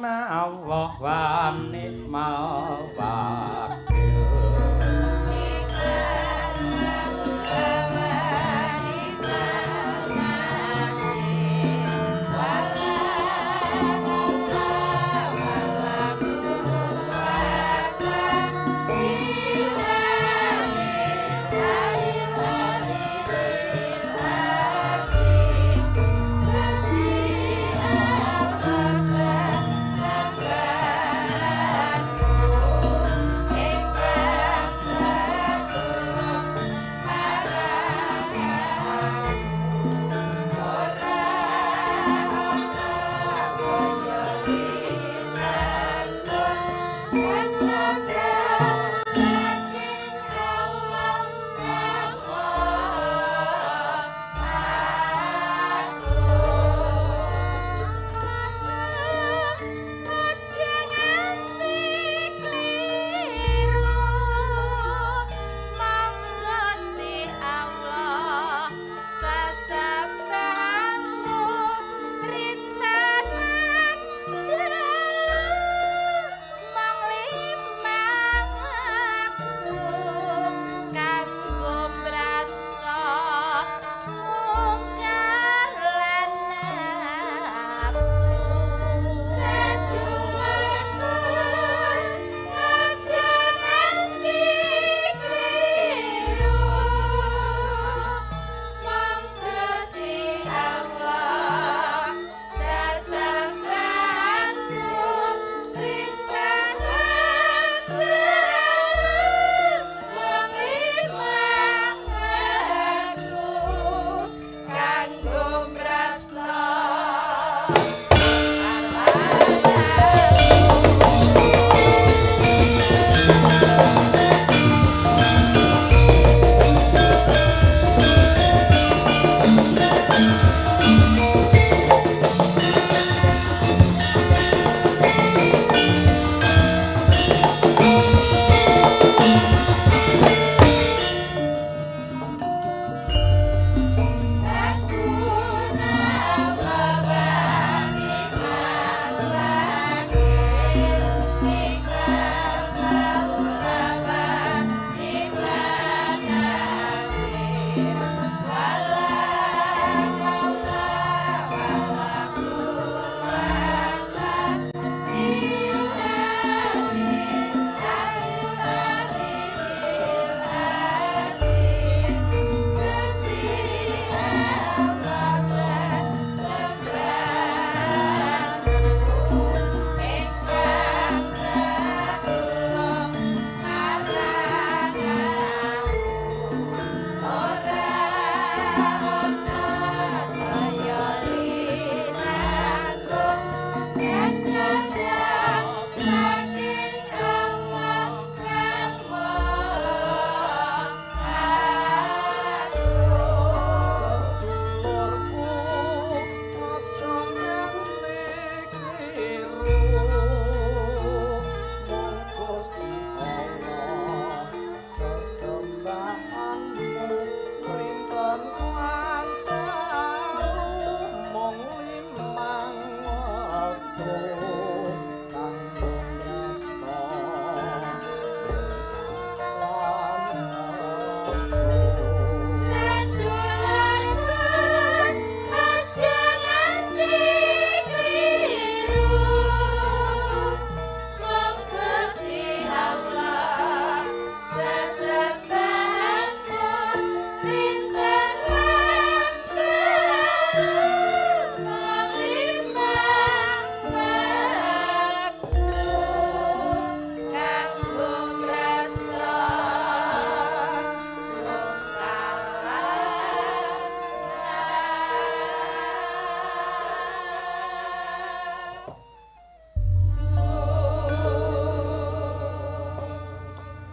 Hasbunallah wa ni'mal wakil.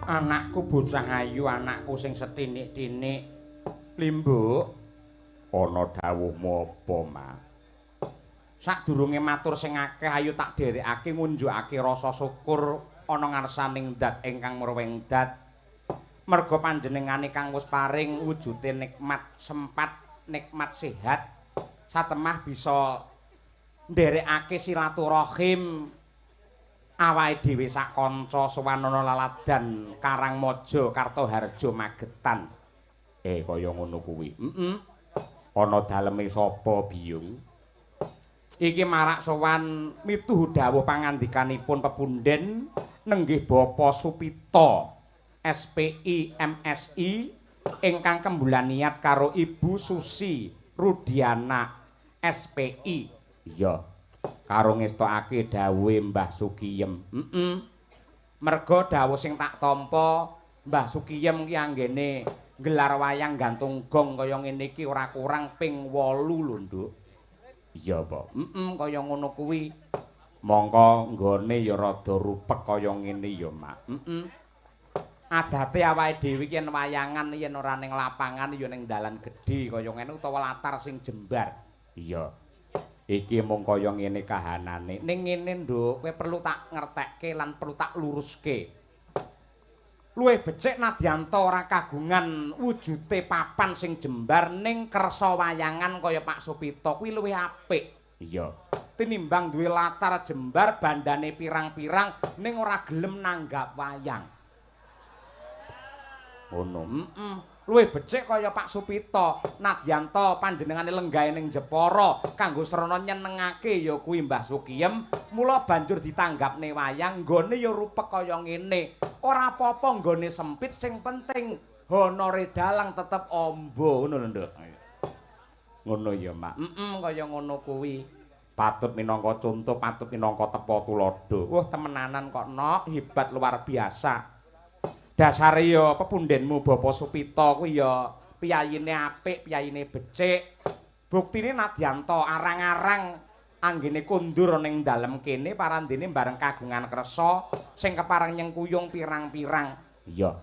Anakku bocah ayu, anakku sing setinik-tinik. Limbuk, ana dawuhmu apa, Mak? Sadurunge matur sing akeh, ayo tak dherekake ngunjukake rasa syukur ana ngarsaning dat ingkang merwing dat. Merga panjenengane kang wis paring wujude nikmat sempat, nikmat sehat, satemah bisa nderekake silaturahim. Awake dhewe sak kanca sowan ana laladan Karangmaja Kartoharjo Magetan. Kaya ngono kuwi. Heeh. Ana daleme sapa, Biyung? Iki marak sowan mituhu dawuh pangandikanipun pepunden nenggih Bapak Supito SPI MSI ingkang kembulan niat karo Ibu Susi Rudiana SPI. Iya. Karo ngestokake dawuhe Mbah Sukiyem. Heeh. Merga dawuh sing tak tampa Mbah Sukiyem ki anggene gelar wayang gantung gong kaya ngene iki ora kurang ping 8 lho, Nduk. Iya, Pak. Heeh, kaya ngono kuwi. Mongko nggone ya rada rupek kaya ngene ya, Mak. Heeh. Adate awake dhewe iki yen wayangan yen ora ning lapangan ya ning dalan gedhe kaya ngene utawa latar sing jembar. Iya. Iki mung kaya ngene kahanane. Ning ngene, Nduk, kowe perlu tak ngertekke lan perlu tak luruske. Luwih becik nadyanta ora kagungan wujute papan sing jembar ning kersa wayangan kaya Pak Supito kuwi luwih apik. Iya. Tinimbang duwe latar jembar bandane pirang-pirang ning ora gelem nanggap wayang. Ngono. Heeh. Luwih becik kaya Pak Supito nadyanta panjenengane lenggahe ning Jepara kanggo srana nyenengake ya kuwi Mbah Sukiyem, mula banjur ditanggapne wayang nggone ya rupek kaya ngene. Ora apa-apa nggone sempit sing penting honore dalang tetep amba ngono lho, Nduk. Ngono ya, Mak. Heeh, kaya ngono kuwi. Patut minangka conto, patut minangka tepa tuladha. Wah, temenanan kok, Nok, hebat luar biasa. Dasare ya pepundenmu Bapak Supito kuwi ya piyayine apik, piyayine becik. Buktine nadyanta arang-arang anggene kondur ning dalem kene parandene bareng kagungan kersa sing kepareng nyengkuyung pirang-pirang. Iya,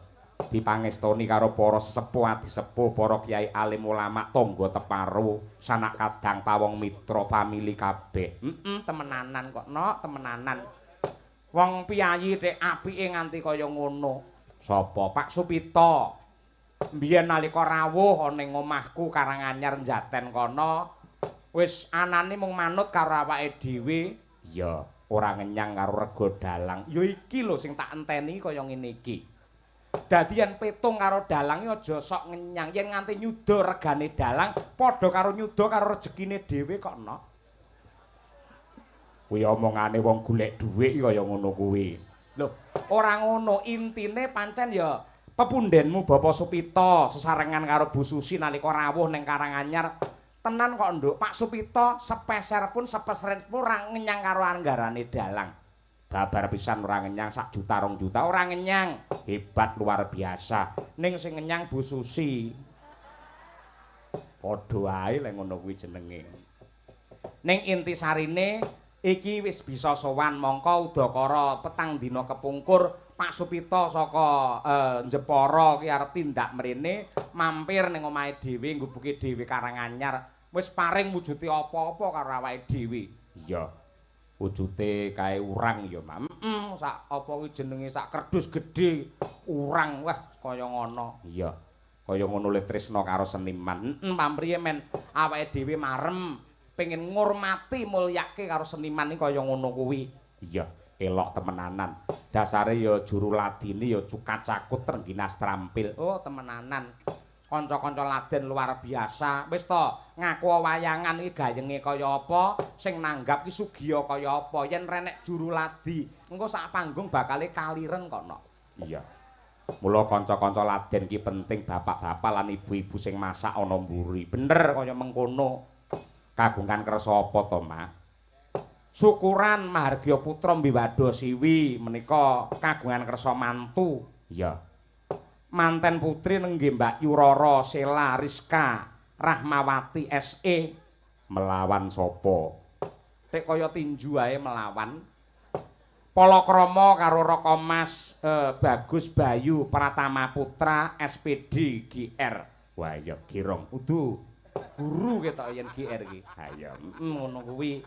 dipangestoni karo para sesepuh adisepuh, para kiai alim ulama, tangga teparo, sanak kadang pawong mitra famili kabeh. Heeh, temenanan kok, Nok, temenanan. Wong piyayi tek apike nganti kaya ngono. Sapa? Pak Supito. Mbiyen nalika rawuh ana ning omahku Karanganyar Jaten kono, wis anane mung manut karo awake dhewe. Iya, ora ngenyang karo rega dalang. Ya iki lho sing tak enteni kaya ngene iki. Dadi yen petung karo dalang aja sok ngenyang, yen nganti nyuda regane dalang padha karo nyuda karo rejekine dhewe kok, Nok. Kuwi omongane wong golek dhuwit kaya ngono kuwi. Lho, ora ngono, intine pancen ya pepundenmu Bapak Supito sesarengan karo Bu Susi nalika rawuh ning Karanganyar. Tenan kok, Nduk, Pak Supito sepeser pun sepeseren pun ora ngenyang karo anggarane dalang. Babar pisan ora ngenyang sak juta rong juta ora ngenyang. Hebat luar biasa. Ning sing ngenyang Bu Susi. Padha ae lek ngono kuwi jenenge. Ning intisarine iki wis bisa sowan mongko udakara petang dina kepungkur Pak Supito saka Jepara ki arep tindak mrene mampir ning omahe dhewe nggubuke dhewe Karanganyar wis paring wujude apa-apa karo awake dhewe. Iya. Wujute kae urang ya, Mak. Heeh, sak apa kuwi jenenge sak kerdus gedhe urang wah kaya ngono. Iya. Kaya ngono le tresna karo seniman. Heeh, pamriye men awake dhewe marem pengen ngurmati mulyake karo seniman iki kaya ngono kuwi. Iya, elok temenanan. Dasare ya juru ladine ya cukat cakut trengginas trampil. Oh, temenanan. Kanca-kanca laden luar biasa. Wis to, ngaku wayangan iki gayenge kaya apa, sing nanggap ki sugiya kaya apa. Yen renek juru ladi, engko sak panggung bakale kaliren kok, Nok. Iya. Mula kanca-kanca laden ki penting bapak-bapak lan ibu-ibu sing masak ana mburi. Bener kaya mengkono. Kagungan kersa apa to, Mak? Syukuran Mahargya Putra Mbiwada Siwi menika kagungan kersa mantu. Iya. Manten putri nenggih Mbak Yurara Sela Rizka Rahmawati SE melawan sapa? Tek kaya tinju ae melawan. Palakrama karo Raka Mas Bagus Bayu Pratama Putra SPD GR. Wah iya Girong. Udu guru ketok yen GR iki. Ha iya, ngono kuwi.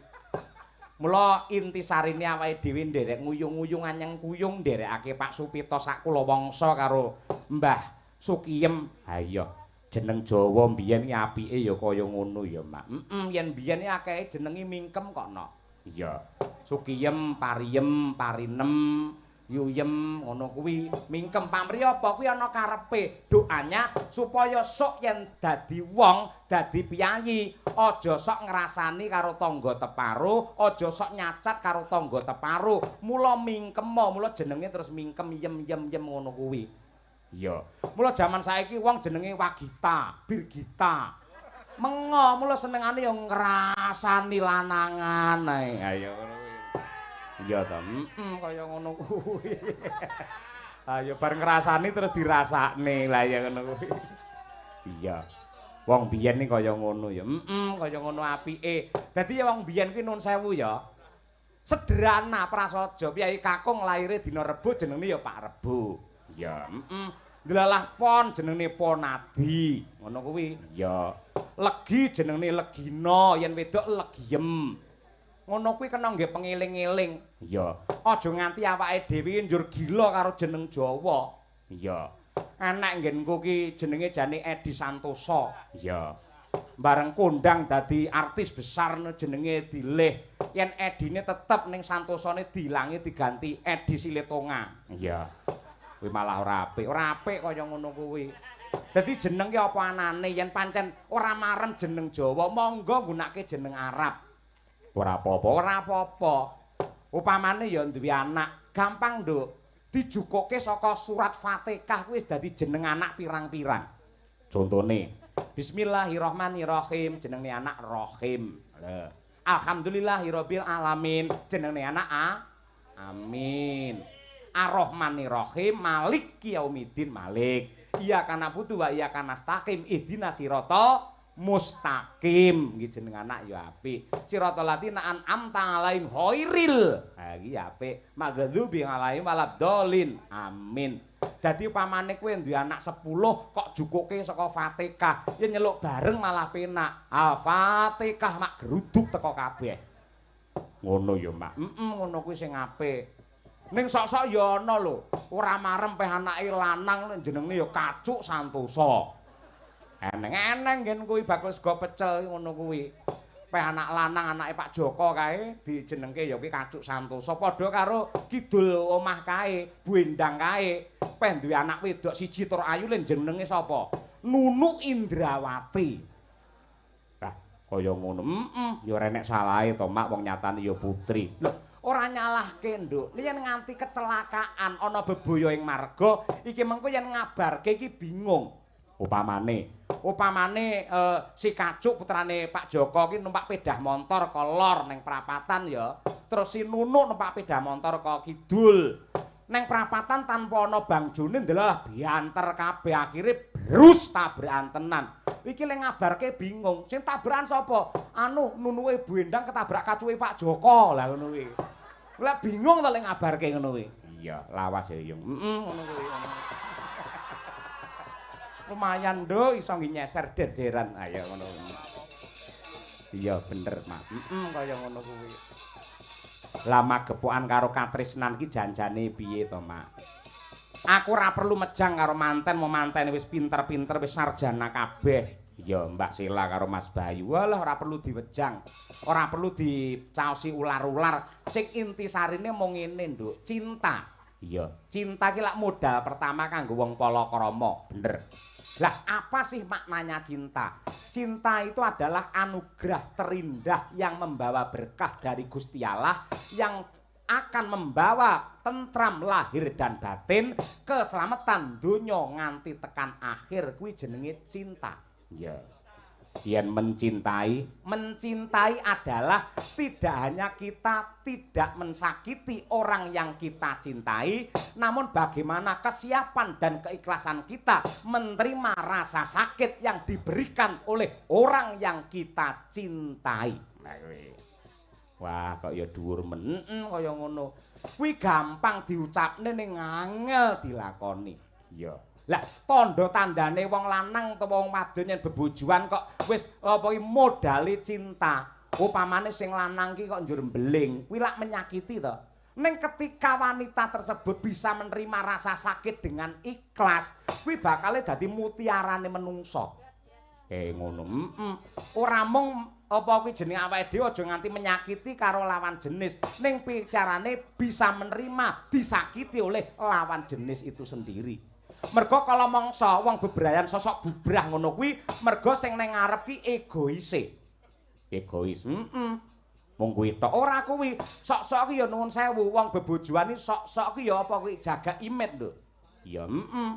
Mula intisarine awake dhewe nderek nguyung-nguyung anyang kuyung nderekake Pak Supito sak kulawangsa karo Mbah Sukiyem. Ha iya, jeneng Jawa mbiyen ki apike ya kaya ngono ya, Mak. Heeh, yen mbiyen iki akehe jenenge mingkem kok, Nok. Iya. Sukiyem, pariyem, parinem, yuyem ngono kuwi. Mingkem pamri apa kuwi ana karepe. Doanya supaya sok yen dadi wong, dadi piyayi, aja sok ngrasani karo tangga teparo, aja sok nyacat karo tangga teparo. Mula mingkemo, mula jenenge terus mingkem yem yem yem ngono kuwi. Iya. Mula jaman saiki wong jenenge Wagita, Birgita. Mengo mula senengane ya ngrasani lanangan ae. Ayo ngono kuwi. Iya ta, heeh kaya ngono kuwi. Ayo bar ngrasani terus dirasakne. Lah ya ngono kuwi. Iya. Wong biyen iki kaya ngono ya. Heeh kaya ngono apike. Dadi ya wong biyen kuwi nun sewu ya. Sederhana prasaja. Piyai kakung laire dina Rebo jenenge ya Pak Rebo. Iya, heeh. Delalah pon jenenge Ponadi, ngono kuwi. Iya. Legi jenenge Legina, yen wedok Legiem. Ngono kuwi kena nggih pengeling-eling. Iya. Aja nganti awake dhewe njur gila karo jeneng Jawa. Iya. Enek nggenku ki jenenge jane Edi Santoso. Iya. Bareng kondang dadi artis besar jenenge dilih. Yen Edine tetep ning Santosone diilangi diganti Edi Siletonga. Iya. Kuwi malah ora apik. Ora apik kaya ngono kuwi. Dadi jeneng ki apa anane yen pancen ora marem jeneng Jawa, monggo nggunakake jeneng Arab. Ora apa-apa, ora apa-apa. Upamane ya duwe anak, gampang, Nduk. Dijukuke saka surat Fatihah kuwi wis dadi jeneng anak pirang-pirang. Contone, Bismillahirrahmanirrahim, jenenge anak Rohim. Lho. Alhamdulillahirabbil alamin, jenenge anak A. Amin. Ar-Rahmanir-Rahim, Maliki Yaumiddin, Malik. Iyyaka na'budu wa iyyaka nasta'in, ihdinas siratal mustaqim. Iki jeneng anak ya apik. Siratal ladzina an'amta 'alaihim ghairil. Ha iki apik. Maghdubi 'alaihim waladdallin. Amin. Dadi upamane kowe duwe anak 10 kok jukuke saka Fatihah, yen nyeluk bareng malah penak. Al-Fatihah mak geruduk teko kabeh. Ngono ya, Mak. Heeh, ngono kuwi sing apik. Ning sok-sok ya ana lho, ora marem peh anake lanang jenenge ya Kacuk Santoso. Eneng-eneng nggen kuwi bakul sego pecel ngono kuwi. Peh anak lanang anake Pak Joko kae dijenengke ya kuwi Kacuk Santoso padha karo kidul omah kae, Bu Endang kae. Peh duwe anak wedok siji tur ayu le jenenge sapa? Nunu Indrawati. Lah kaya ngono. Heeh, ya ora enek salahe to, Mak, wong nyatane ya putri. Lho, ora nyalahke, Nduk. Yen nganti kecelakaan ana bebaya ing marga, iki mengko yen ngabarke iki bingung. Upamane si Kacuk putrane Pak Joko ki numpak pedah montor ke lor ning prapatan ya. Terus si Nunuk numpak pedah montor ke kidul. Ning prapatan tanpa ana bangjone ndelalah bianter kabeh akhire brus tabrakan tenan. Iki le ngabarke bingung. Sing tabrakan sapa? Anu Nunuke Bu Endang ketabrak kacuke Pak Joko. Lah ngono kuwi. Lah bingung to le ngabarke ngono kuwi. Iya, lawas ya, Yung. Heeh, ngono kuwi. Lumayan, Nduk, iso nggih nyeser derderan. Ayo ngono. Iya, bener, Mak. Heeh, kaya ngono kuwi. Lah magepokan karo katresnan ki janjane piye to, Mak? Aku ora perlu mejang karo manten, mau mantene wis pinter-pinter, wis sarjana kabeh. Iya, Mbak Sela karo Mas Bayu. Walah ora perlu diwejang. Ora perlu dicaosi ular-ular. Sing intisarine mung ngene, Nduk, cinta. Iya, cinta ki lak modal pertama kanggo wong palakrama, bener. Lah, apa sih maknanya cinta? Cinta itu adalah anugerah terindah yang membawa berkah dari Gusti Allah yang akan membawa tentram lahir dan batin, keselamatan donya nganti tekan akhir kuwi jenenge cinta. Iya. Yen mencintai, mencintai adalah tidak hanya kita tidak mensakiti orang yang kita cintai, namun bagaimana kesiapan dan keikhlasan kita menerima rasa sakit yang diberikan oleh orang yang kita cintai. Nah, wah, kok ya dhuwur men kaya ngono. Kuwi gampang diucapne ning angel dilakoni. Iya. Lah tandha tandane wong lanang utawa wong wadon yen bebojoan kok wis apa iki modale cinta. Upamane sing lanang ki kok njur mbeling, kuwi lak menyakiti to. Ning ketika wanita tersebut bisa menerima rasa sakit dengan ikhlas, kuwi bakale dadi mutiarane menungso. Ngono. Ora mung Apa kuwi jenenge awake dhewe aja nganti menyakiti karo lawan jenis, ning picarane bisa menerima disakiti oleh lawan jenis itu sendiri. Mergo kala mangsa wong bebrayan sosok bubrah ngono kuwi mergo sing ning ngarep ki egoise. Egois. Heeh. Mung kuwi tok ora kuwi. Sok-sok ki ya nuwun sewu wong bebojoan iki sok-sok ki ya apa kuwi jaga image lho. Ya heeh.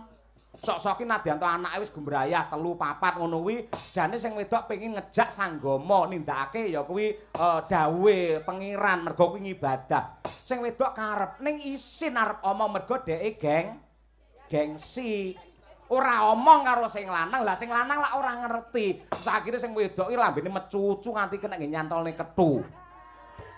Sok-sok ki nadyan to anake wis gumbrayah 3 4 ngono kuwi jane sing wedok pengin ngejak sanggama nindakake ya kuwi dawuhe pangeran mergo kuwi ngibadah. Sing wedok karep ning isin arep omong mergo dheke gengsi. Ora omong karo sing lanang, lah sing lanang lak ora ngerti. Akhire sing wedok ki lambene mecucu nganti kena nggih nyantolne kethu.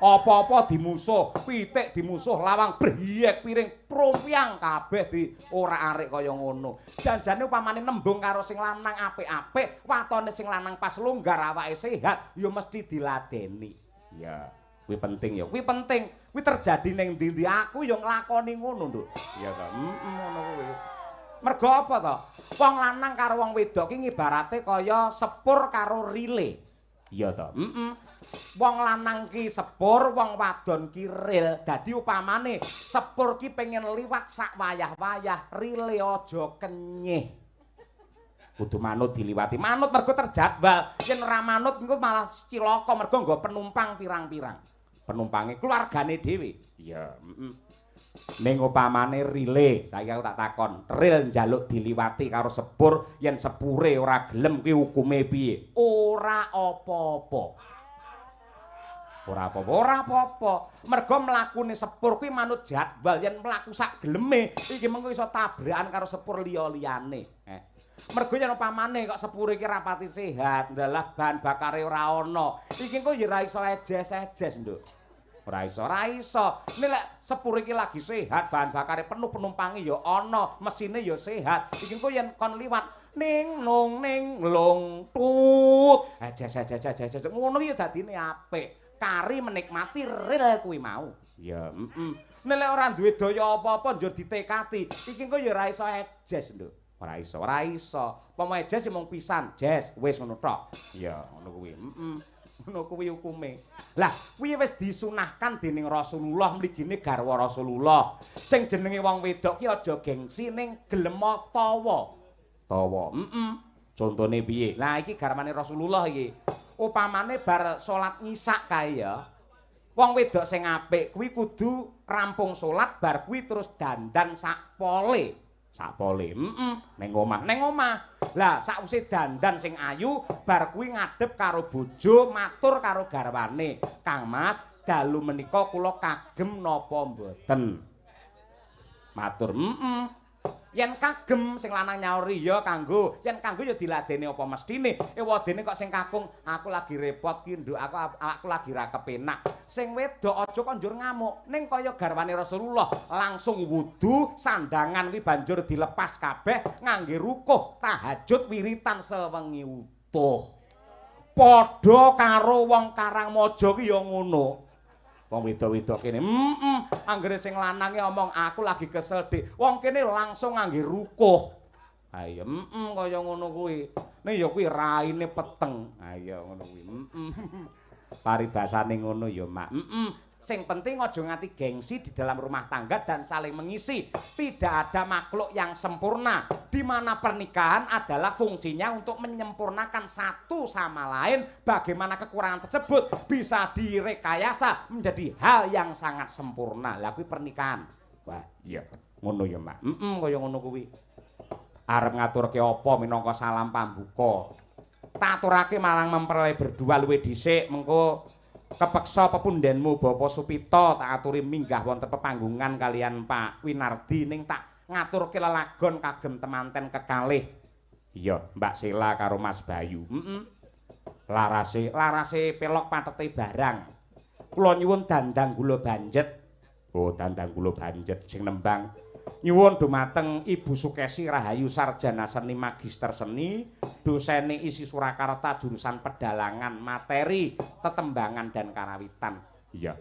Apa-apa dimusuh, pitik dimusuh, lawang briyek piring prompiang kabeh di ora arik kaya ngono. Janjane upamane nembung karo sing lanang apik-apik, watone sing lanang pas longgar awake sehat, ya mesti diladeni. Ya, kuwi penting ya. Kuwi penting. Kuwi terjadi ning ndi-ndi aku ya nglakoni ngono, Nduk. Iya ta? Heeh, ngono kuwi. Mergo apa to? Wong lanang karo wong wedok ki ngibarate kaya sepur karo rile. Iya ta? Heeh. Wong lanang ki sepur, wong wadon ki ril. Dadi upamane sepur ki pengen liwat sak wayah-wayah, rile aja kenyih. Kudu manut diliwati. Manut mergo terjadwal. Yen ora manut engko malah cilaka mergo nggo penumpang pirang-pirang. Penumpange keluargane dhewe. Iya, heeh. Ning upamane rile, saiki aku tak takon, ril njaluk diliwati karo sepur, yen sepure ora gelem kuwi hukume piye? Ora apa-apa. Ora apa-apa, ora apa-apa. Mergo mlakune sepur kuwi manut jadwal, yen mlaku sak geleme iki mengko iso tabrakan karo sepur liya-liyane. Mergo yen upamane kok sepure iki rapati sehat, ndalah bahan bakare ora ana. Iki engko ya ora iso ejes-ejes, Nduk. Ora iso, ora iso. Nek lek sepur iki lagi sehat, bahan bakare penuh, penumpange ya ana, mesine ya sehat. Iki engko yen kon liwat ning nung ning lung tut, ejes ejes ejes ejes ngono iki dadine apik. Kari menikmati ril kuwi mau. Ya, heeh. Nek lek ora duwe daya apa-apa njur ditekati, iki engko ya ora iso ejes, Nduk. Ora iso, ora iso. Pomo ejes ya mung pisan, jes, wis ngono tok. Ya, ngono kuwi. Heeh. Ngono kuwi hukume. Lah, kuwi wis disunahkan dening Rasulullah, mligine garwa Rasulullah. Sing jenenge wong wedok ki aja gengsi ning gelem tawa. Tawa. Heeh. Contone piye? Lah iki garwane Rasulullah iki. Upamane bar salat ngisak kae ya. Wong wedok sing apik kuwi kudu rampung salat bar kuwi terus dandan sak pole. Sak pole. Heeh, ning omah, ning omah. Lah sakwise dandan sing ayu bar kuwi ngadep karo bojo, matur karo garwane. Kang Mas, dalu menika kula kagem napa mboten? Matur, heeh. Yen kagem sing lanang nyauri ya kanggo, yen kanggo ya diladeni apa mestine. Ewadene kok sing kakung, aku lagi repot ki nduk, aku lagi ra kepenak. Sing wedok aja kok njur ngamuk, ning kaya garwane Rasulullah langsung wudu, sandangan kuwi banjur dilepas kabeh ngangge rukuh tahajud wiritan sewengi utuh. Padha karo wong Karangmaja ki ya ngono. Wong wedok-wedok kene, heeh, anggere sing lanange omong aku lagi kesel Dik. Wong kene langsung ngangge rukuh. Ha iya, heeh kaya ngono kuwi. Ning ya kuwi raine peteng. Ha iya ngono kuwi. Heeh. Paribasane ngono ya, Mak. Heeh. Sing penting aja nganti gengsi di dalam rumah tangga dan saling mengisi. Tidak ada makhluk yang sempurna. Di mana pernikahan adalah fungsinya untuk menyempurnakan satu sama lain. Bagaimana kekurangan tersebut bisa direkayasa menjadi hal yang sangat sempurna. Lah kuwi pernikahan. Wah, iya. Ngono ya, Mak. Heeh, kaya ngono kuwi. Arep ngaturke apa minangka salam pambuka. Taturake marang mempelai berdua luwih dhisik mengko kepeksa pepundhenmu Bapak Supito tak aturi minggah wonten pepanggungan kalian Pak Winardi ning tak ngaturke lelagon kagem temanten kekalih. Iya, Mbak Sela karo Mas Bayu. Heeh. Larase, larase pelok patete barang. Kula nyuwun dandang gula banjet. Oh, dandang gula banjet sing nembang. Nyuwun dumateng Ibu Sukesi Rahayu Sarjana Seni Magister Seni, dosene ISI Surakarta jurusan Pedalangan, materi tetembangan dan karawitan. Iya.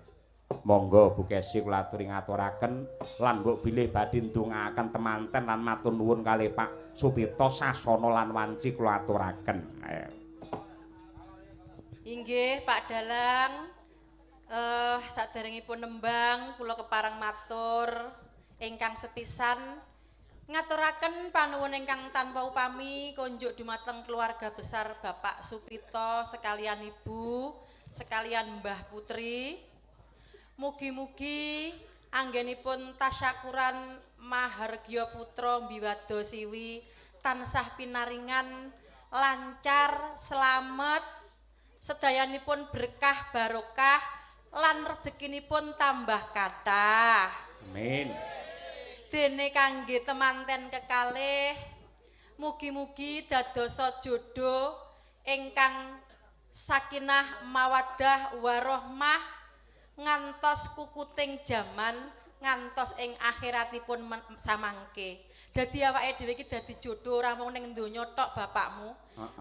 Monggo Bu Kesi kula aturi ngaturaken lan mbok bilih badhe ndongaaken temanten lan matur nuwun kalih Pak Supito sasana lan wanci kula aturaken. Inggih Pak Dalang. Saderengipun nembang kula kepareng matur ingkang sepisan ngaturaken panuwun ingkang tanpa upami konjuk dumateng keluarga besar Bapak Supito sekalian Ibu, sekalian Mbah Putri. Mugi-mugi anggenipun tasyakuran Mahargya Putra Mbiwada Siwi tansah pinaringan lancar, selamet, sedayanipun berkah barokah lan rezekinipun tambah kathah. Amin. Dene kangge temanten kekalih mugi-mugi dadosa jodoh ingkang sakinah mawaddah warahmah ngantos kukuting jaman ngantos ing akhiratipun samangke. Dadi awake dhewe iki dadi jodoh ora mung ning donya tok bapakmu.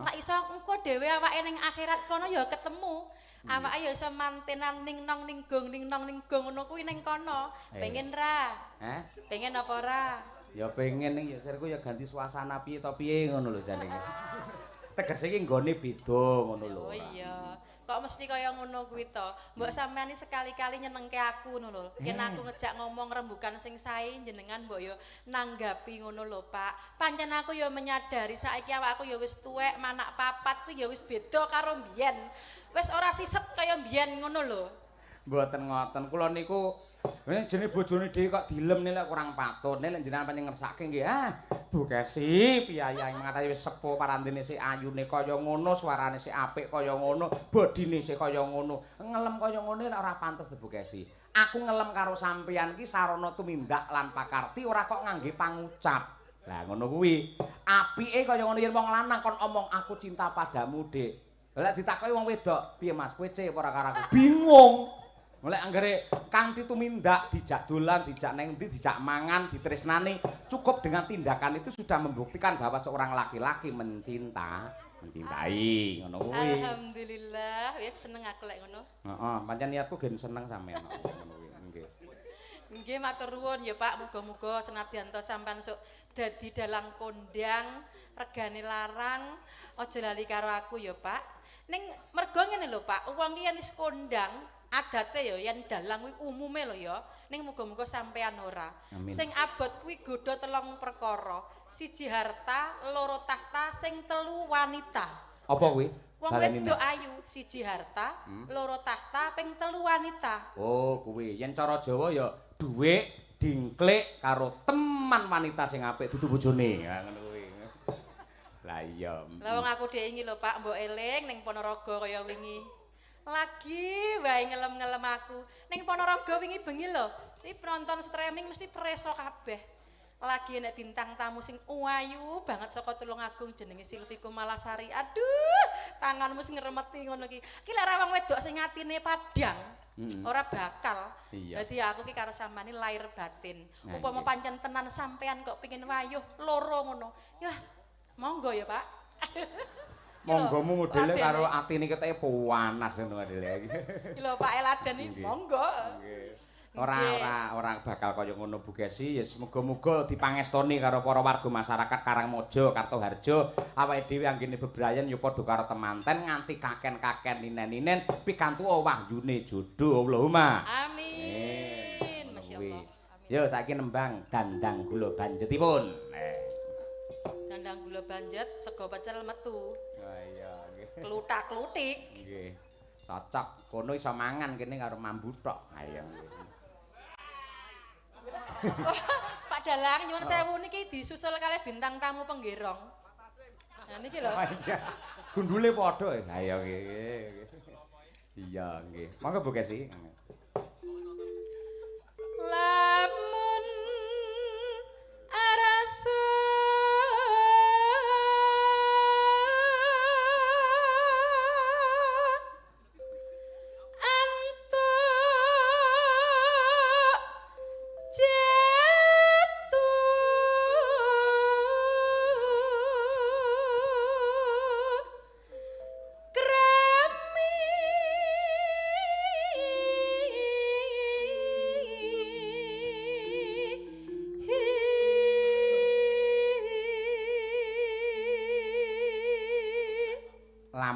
Lak iso engko dhewe awake ning akhirat kono ya ketemu. Awake ya iso mantenan ning nong ning gong ning nong ning gong ngono kuwi ning kono. Pengen ra? Heh? Pengen apa ora? Ya pengen ning ya sirku ya ganti suasana piye to piye ngono lho jane. Tegese iki nggone beda ngono lho. Oh iya. Kok mesti kaya ngono kuwi to? Mbok sampean iki sekali-kali nyenengke aku ngono lho. Yen aku ngejak ngomong rembukan sing sae jenengan mbok ya nanggapi ngono lho, Pak. Pancen aku ya menyadari saiki awakku ya wis tuwek, manak papat kuwi ya wis beda karo mbiyen. Wis ora siset kaya mbiyen ngono lho. Mboten ngoten. Kula niku jenenge bojone dhewe kok dilem nek kurang patut. Nek jenengan pancen ngersake nggih, ah Bu Kesi piyayi ngatasi wis sepuh parandene sik ayune kaya ngono, suarane sik apik kaya ngono, bodine sik kaya ngono. Ngelem kaya ngono nek ora pantes Bu Kesi. Aku ngelem karo sampeyan ki sarana tumindak lan pakarti ora kok ngangge pangucap. Lah ngono kuwi. Apike kaya ngono yen wong lanang kon omong aku cinta padamu, Dik. Lah ditakoki wong wedok, piye Mas, kowe ce apa ora karo aku? Bingung. Lek anggere kanthi tumindak dijak dolan, dijak neng endi, dijak mangan, ditresnani, cukup dengan tindakan itu sudah membuktikan bahwa seorang laki-laki mencintai ngono kuwi. Alhamdulillah, wis seneng aku lek ngono. Heeh, pancen niatku gen seneng sampean ngono kuwi. Nggih. Nggih matur nuwun ya Pak, muga-muga senadyan to sampean sok dadi dalang kondang, regane larang, aja lali karo aku ya Pak. Ning mergo ngene lho Pak, wong ki yen wis kondang adate ya yen dalang kuwi umume lho ya, ning muga-muga sampean ora. Amin. Sing abot kuwi godha telung perkara. Siji harta, loro tahta, sing telu wanita. Apa kuwi? Wong wedok ayu, siji harta, loro tahta, ping telu wanita. Oh, kuwi. Yen cara Jawa ya dhuwit, dingklik karo teman wanita sing apik dudu bojone. Ha ngono kuwi. Lah iya. Lah wong aku dhek wingi lho Pak, mbok eling ning Ponorogo kaya wingi. Lagi wae ngelem-ngelem aku. Ning Ponorogo wingi bengi lho, iki penonton streaming mesti preso kabeh. Lagi nek bintang tamu sing ayu banget saka Tulungagung jenenge Silvi Kumalasari. Aduh, tanganmu sing ngremeti ngono iki. Iki lek ra wong wedok sing atine padhang, ora bakal. Dadi aku ki karo sampean lahir batin. Upama pancen tenan sampean kok pengin wayuh loro ngono. Yah, monggo ya, Pak. Monggomu modele karo atine keteke panas ngono modele iki. Iki lho Pak Eladen iki monggo. Nggih. Ora bakal kaya ngono Bu Kesi, ya semoga-moga dipangestoni karo para warga masyarakat Karangmojo, Kartoharjo, awake dhewe anggene bebrayan ya padha karo temanten nganti kaken-kaken ninen-ninen pikantuk wahyune jodoh. Allahumma. Amin. Masyaallah. Amin. Yo saiki nembang dandang gula banjetipun. Dandang gula banjet sego pecel metu. Oh iya nggih. Kluthak-kluthik. Nggih. Cocok kono iso mangan kene karo mambu tok. Ayo nggih. Pak Dalang nyuwun sewu niki disusul kalih bintang tamu penggerong. Nah niki lho. Oh iya. Gundule padha. Ha iya nggih. Iya nggih. Monggo Bu Kesi. Lamun arasa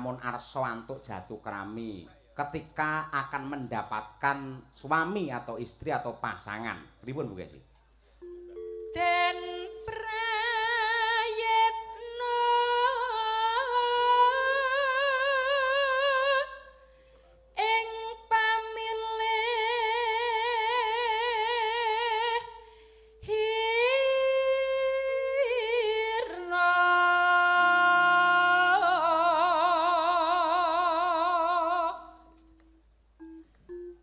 lamun arsa antuk jatuh krami ketika akan mendapatkan suami atau istri atau pasangan. Pripun Bu Kesi? Den prayitna ing pamilih hirna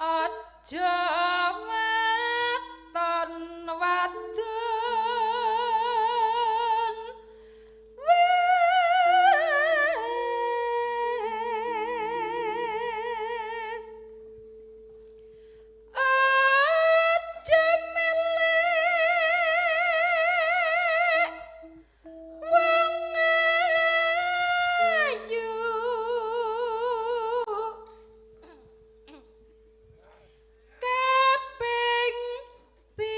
aja waton wadon wae aja melek wong ayu kaping pindho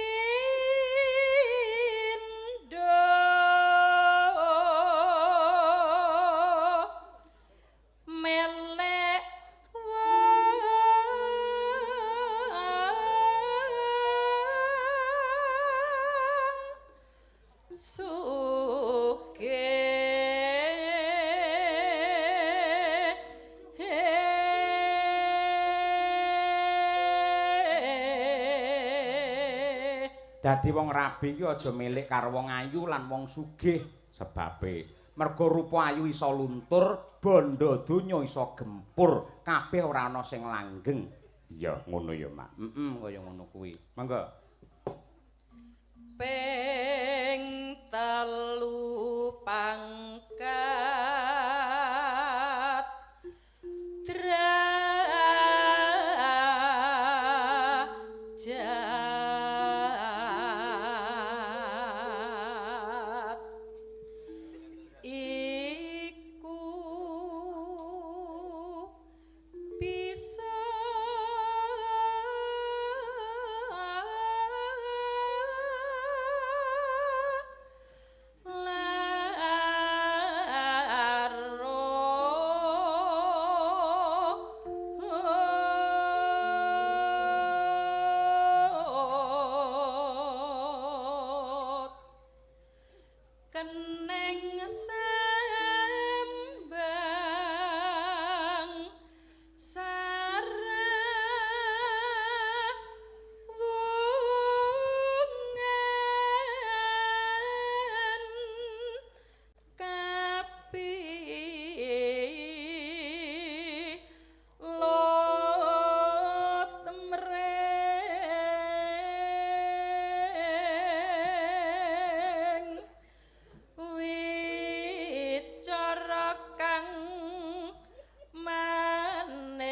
melek wong sugih. Dadi wong rabi iki aja milik karo wong ayu lan wong sugih sebabe mergo rupa ayu iso luntur, bondo donya iso gempur, kabeh ora ana sing langgeng. Iya, ngono ya, Mak. Heeh, kaya ngono kuwi. Monggo. Ping telu pangkat derajat iku bisa larut keneng sembang sarawungan kapi lot mreng wicara kang manis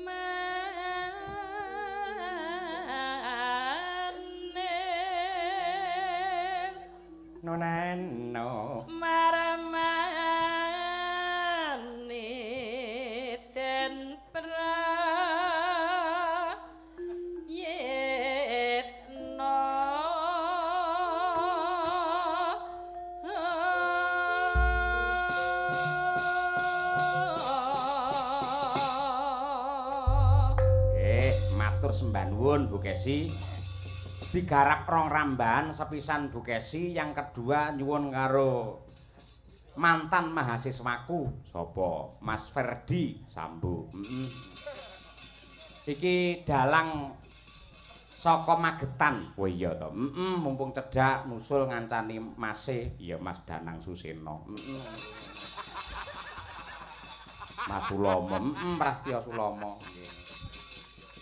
manis Noneno. marmani den prayitna. Matur sembah nuwun Bu Kesi. Digarap rong rambahan sepisan Bu Kesi, yang kedua nyuwun karo mantan mahasiswaku sapa? Mas Ferdi Sambo. Iki dalang saka Magetan. Oh iya to. Mumpung cedhak nusul ngancani mase, ya Mas Danang Suseno. Mas Sulomo, Prastya Sulomo. Nggih.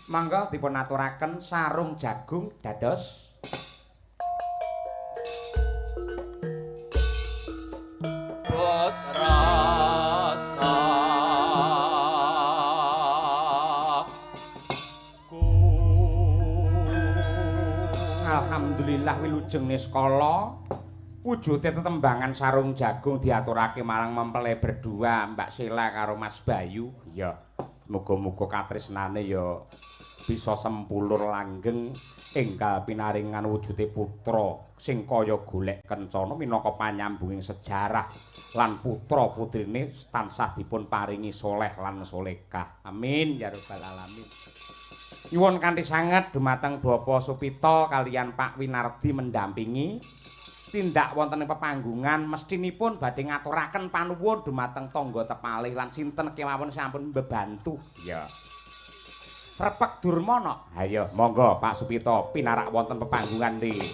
Mangga dipun aturaken sarung jagung dados rasa ku. Alhamdulillah wilujeng niskala wujude tetembangan sarung jagung diaturake marang mempelai berdua Mbak Sheila karo Mas Bayu. Iya, muga-muga katresnane ya bisa sempulur langgeng enggal pinaringan wujude putra sing kaya golek kencana minangka panyambunging sejarah lan putra putrine tansah dipun paringi soleh lan solehah. Amin ya rabbal alamin. Nyuwun kanthi sanget dumateng Bapak Supito kaliyan Pak Winardi mendampingi tindak wonten ing pepanggungan mestinipun badhe ngaturaken panuwun dumateng tangga tepalih lan sinten kemawon sampun mbebantu. Iya. Srepek Durmana. Ayo monggo Pak Supito pinarak wonten pepanggungan niki.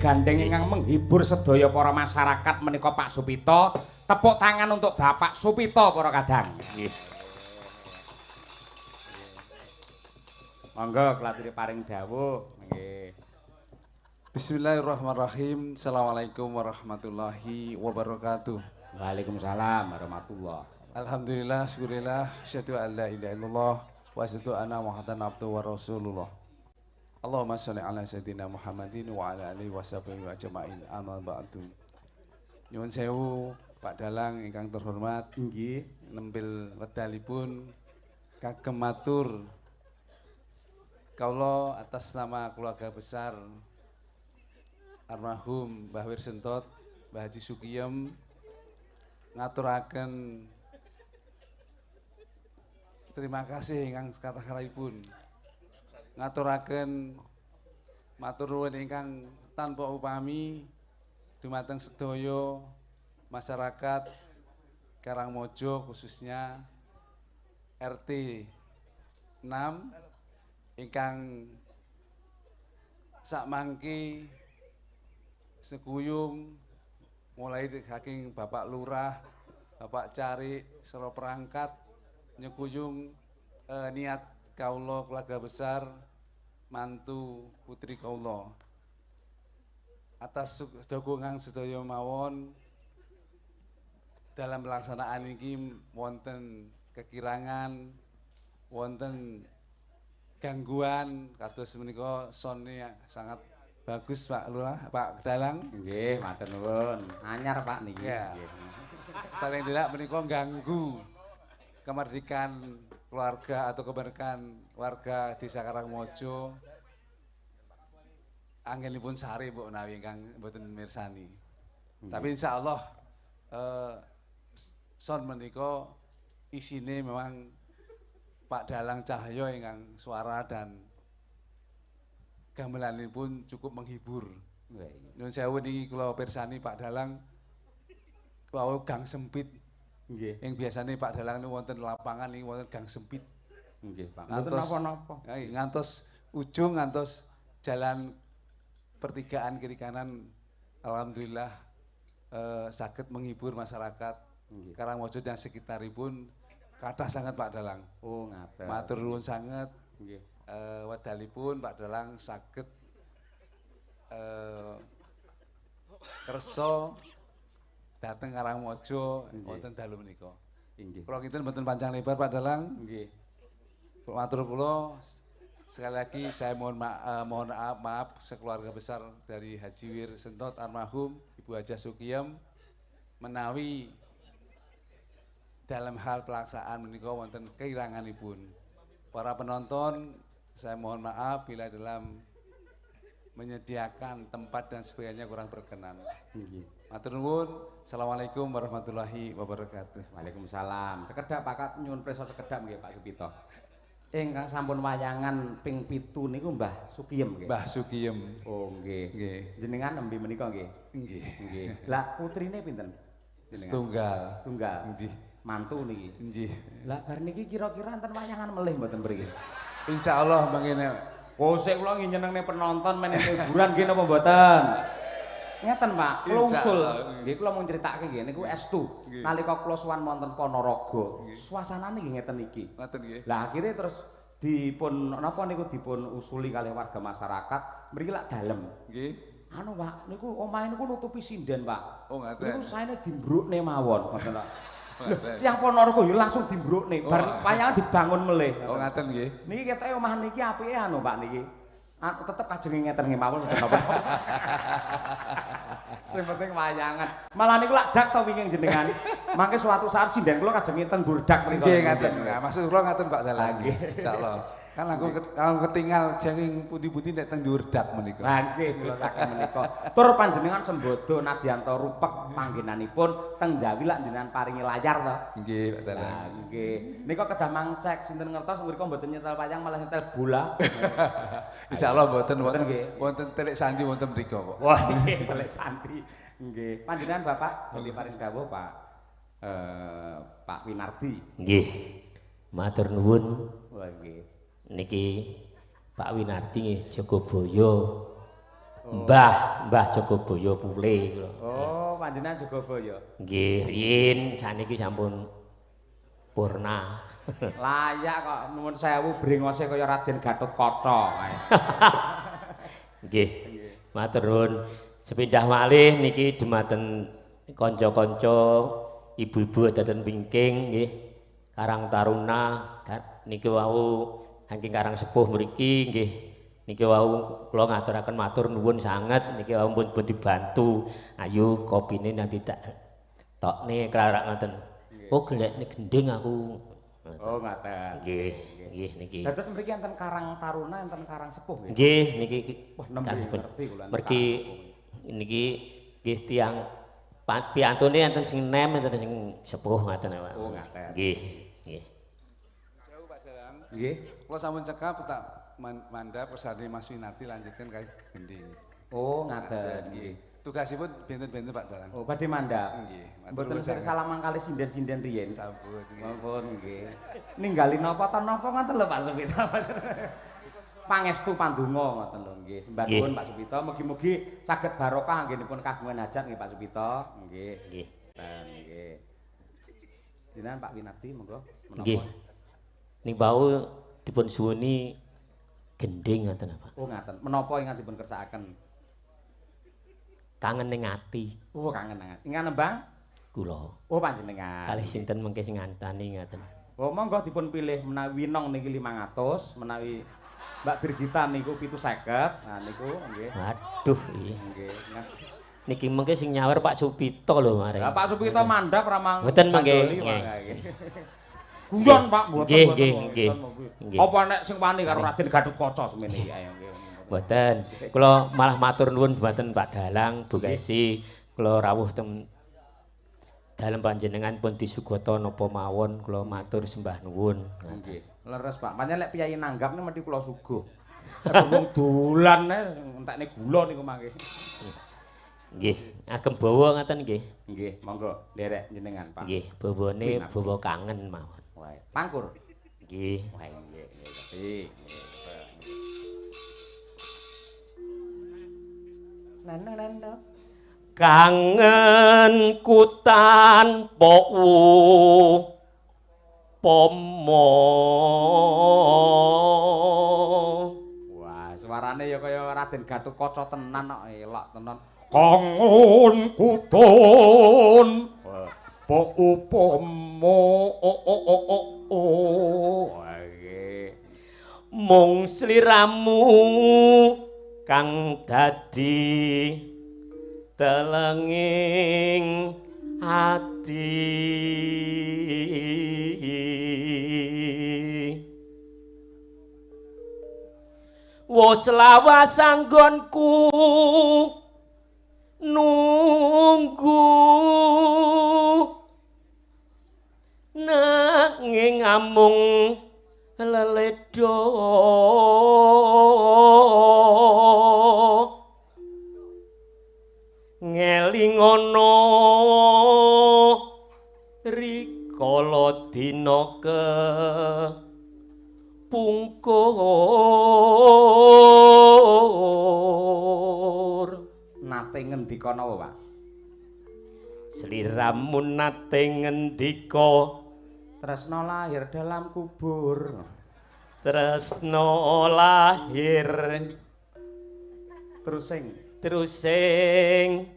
Gandeng ingkang menghibur sedaya para masyarakat menika Pak Supito. Tepuk tangan untuk Bapak Supito para kadang. Nggih. Monggo kula paring dawuh. Nggih. Bismillahirrahmanirrahim. Assalamualaikum warahmatullahi wabarakatuh. Waalaikumsalam warahmatullahi. Alhamdulillah, syukurillah, asyhadu an la ilaha illallah wa asyhadu anna Muhammadan abduhu wa rasulullah. Allahumma sholli ala sayyidina Muhammadin wa ala alihi washabihi ajmain. Amma ba'du. Nyuwun sewu Pak Dalang ingkang terhormat, nggih, nempil wedalipun kagem matur kawula atas nama keluarga besar almarhum Mbah Wir Sentot, Mbah Haji Sukiyem ngaturaken terima kasih ingkang kathah-kathahipun. Ngaturaken matur nuwun ingkang tanpa upami dumateng sedaya masyarakat Karangmojo khususnya RT 6 ingkang sakmangke sekuyung mulai saking Bapak Lurah, Bapak Carik, sero perangkat nyekuyung niat kawula keluarga besar mantu putri kawula atas dukungan sedaya mawon dalam pelaksanaan ini wonten kekirangan, wonten gangguan kados menika sone sangat bagus Pak Lurah, Pak Dalang. Nggih, matur nuwun. Anyar Pak niki. Ya. Paling tidak menika ganggu kemerdekaan keluarga atau kemerdekaan warga Desa Karangmojo. Anggenipun sare mbok menawi ingkang mboten mirsani. Tapi insyaallah son menika isine memang Pak Dalang Cahyo ingkang suara dan gamelanipun cukup menghibur. Nyuwun sewu niki kula pirsani Pak Dalang wau gang sempit. Nggih. Yang biasane Pak Dalang niku wonten lapangan niki wonten gang sempit. Nggih, Pak. Mboten napa-napa. Ngantos ujung ngantos jalan pertigaan kiri kanan, alhamdulillah saged menghibur masyarakat Karangmojo dan sekitaripun kathah sangat Pak Dalang. Oh, ngaten. Matur nuwun sanget. Nggih. Wedalipun Pak Dalang saged kersa dateng Karangmojo wonten dalu menika. Inggih. Kula kinten mboten panjang lebar Pak Dalang. Nggih. Matur kula sekali lagi saya mohon maaf sekeluarga besar dari Haji Wir Sentot almarhum, Ibu Hajah Sukiyem menawi dalam hal pelaksanaan menika wonten kekiranganipun. Para penonton saya mohon maaf bila dalam menyediakan tempat dan sebagainya kurang berkenan. Nggih. Matur nuwun. Assalamualaikum warahmatullahi wabarakatuh. Waalaikumsalam. Sekedap Pak, nyuwun prisa sekedap nggih Pak Supito. Ingkang sampun wayangan ping 7 niku Mbah Sukiyem nggih. Mbah Sukiyem. Oh nggih. Nggih. Jenengan nembe menika nggih. Nggih. Nggih. Lah putrine pinten? Jenengan. Setunggal. Tunggal. Nggih. Mantu niki. Nggih. Lah bar niki kira-kira enten wayangan melih mboten mriki? Insyaallah mangkene. Oh sik kula nggih nyenengne penonton men hiburan nggih napa mboten? Ngeten Pak, kula usul. Nggih kula mung critake nggih niku estu. Nalika kula sowan wonten Ponorogo, suasanane nggih ngeten iki. Ngoten nggih. Lah akhire terus dipun napa niku dipun usuli kalih warga masyarakat, mriki lak dalem. Nggih. Anu Pak, niku omahe niku nutupi sinden Pak. Oh ngaten. Niku saene dimbrukne mawon, ngoten Pak. Lho, tiyang Ponorogo ya langsung dimbrukne, bar wayangan dibangun melih. Oh ngaten nggih. Niki ketoke omah niki apike anu Pak niki. Tetep kajenge ngeten nggih mawon mboten napa. Sing penting wayangan. Malah niku lak dak to wingi jenengan. Mangke suatu saat sinden kula kajeng ngeten burdak mriku. Nggih ngaten. Maksud kula ngaten Pak Dalang. Insyaallah. Kan langkung ketinggal saking pundi-pundi nek teng dhuwur dak menika. Lah nggih kula saking menika. Tur panjenengan sembodo nadyanto rupek panggenanipun teng Jawi lak jenengan paringi layar to. Nggih Pak Dalang. Lah nggih. Nika kedah mangcek sinten ngertos mriku mboten nyetel wayang malah nyetel bola. Insyaallah mboten wonten telik sandi wonten mriku kok. Wah nggih telik sandi. Nggih. Panjenengan Bapak badhe paring dawuh Pak Pak Winardi. Nggih. Matur nuwun. Wah nggih. Niki Pak Winardi nggih Jogoboyo. Mbah, Mbah Jogoboyo pule kula. Oh, panjenengan Jogoboyo. Nggih, riyin saniki sampun purna. Layak kok nuwun sewu brengose kaya Raden Gatotkaca. Nggih. Matur nuwun. Sepindah malih niki dumateng kanca-kanca ibu-ibu dhateng wingking nggih. Karang Taruna niki wau saking Karang Sepuh mriki nggih. Niki wau kula ngaturaken matur nuwun sanget niki wau pun dibantu. Ayo kopine nanti tak tokne klarak ngoten. Oh gelekne gending aku. Oh ngaten. Nggih, nggih niki. Dados mriki enten Karang Taruna, enten Karang Sepuh nggih. Nggih niki. Wah nembe ngerti kula. Mergi niki nggih tiyang piyantune enten sing nem, enten sing sepuh ngaten Pak. Oh ngaten. Nggih, nggih. Jauh Pak Dalang. Nggih. Kula sampun cekap tak mandhap kersane Mas Winardi lanjutkan kalih gending. Oh ngaten nggih. Tugasipun benten-benten Pak Dalang. Oh badhe mandhap. Nggih. Mboten salaman kalih sinden-sinden riyin. Sampun nggih. Sampun nggih. Ninggali napa ta napa ngoten lho Pak Supito. Pangestu pandonga ngoten lho nggih. Sembah nuwun Pak Supito, mugi-mugi saged barokah anggenipun kagungan hajat nggih Pak Supito. Nggih. Nggih. Nggih. Jenengan Pak Winardi monggo menapa? Nggih. Ning wau dipun suwuni gending ngoten Pak. Oh ngaten. Menapa ingkang dipun kersakaken? Kangen ning ati. Oh kangen nang ati. Ingkang nembang? Kula. Oh panjenengan. Kalih sinten mengke sing ngantani ngaten. Oh monggo dipun pilih menawi Winong niki 500, menawi Mbak Birgita niku 750. Nah niku nggih. Waduh iya. Nggih. Niki mengke sing nyawer Pak Supito lho mare. Lah Pak Supito mandhap ra mang. Mboten mengke. Guyon Pak mboten. Nggih nggih nggih. Apa nek sing wani karo Raden Gatotkaca semene iki ayo nggih. Mboten. Kula malah matur nuwun dhumateng Pak Dalang, Bu Kesi. Kula rawuh teng dalem panjenengan pun disugata napa mawon kula matur sembah nuwun. Nggih. Leres Pak. Pancen lek piyayi nanggap niku mesti kula suguh. Nek wong dolan entekne gula niku mangke. Nggih, agem bawa ngaten nggih. Nggih, monggo nderek jenengan Pak. Nggih, bawane bawa kangen mawon. Wae, pangkur. Nggih. Wae nggih, nggih. Nano. Kangen ku tanpa upama. Wah, suarane ya kaya Raden Gatotkaca tenan kok, elok tenan. Kangen ku tanpa upama. Mung sliramu kang dadi telenging ati. Wos lawas anggonku nunggu nanging amung leledo ngelingono rikala dina kepungkur. Nate ngendika napa, Pak? Sliramu nate ngendika tresna lahir dalam kubur. Tresna lahir terus sing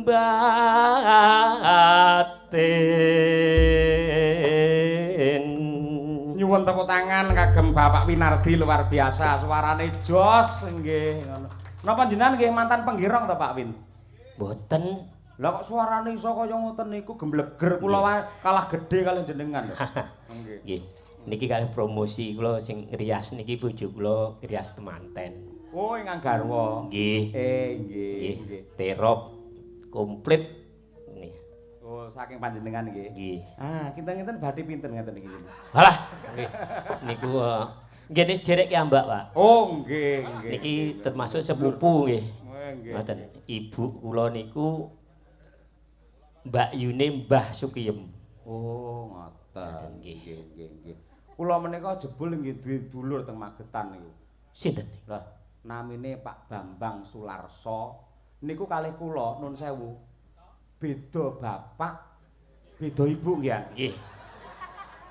batin. Nyuwun tepuk tangan kagem Bapak Winardi, luar biasa suarane jos nggih ngono. Napa jenengan nggih mantan penggirong to, Pak Win? Mboten. Lah kok suarane iso kaya ngoten niku gembleger kula wae kalah gedhe kaliyan jenengan lho. Nggih. Nggih. Niki kalih promosi kula sing ngrias niki bojo kula ngrias temanten. Oh, ingkang garwa. Nggih. Nggih, nggih. Terop komplit nih. Oh, saking panjenengan nggih. Nggih. Ah, kinten-kinten badhe pinten ngeten iki. Halah, nggih. Niku nggih niki derek ki Mbak, Pak. Oh, nggih, nggih. Niki termasuk sepupu nggih. Nggih. Ngoten. Ibu kula niku Mbak Yune Mbah Sukiyem. Oh, ngoten. Nggih, nggih, nggih. Kula menika jebul nggih duwe dulur teng Magetan niku. Sinten? Lah, namine Pak Bambang Sularso. Niku kalih kula nun sewu. Beda bapak, beda ibu nggih. Nggih.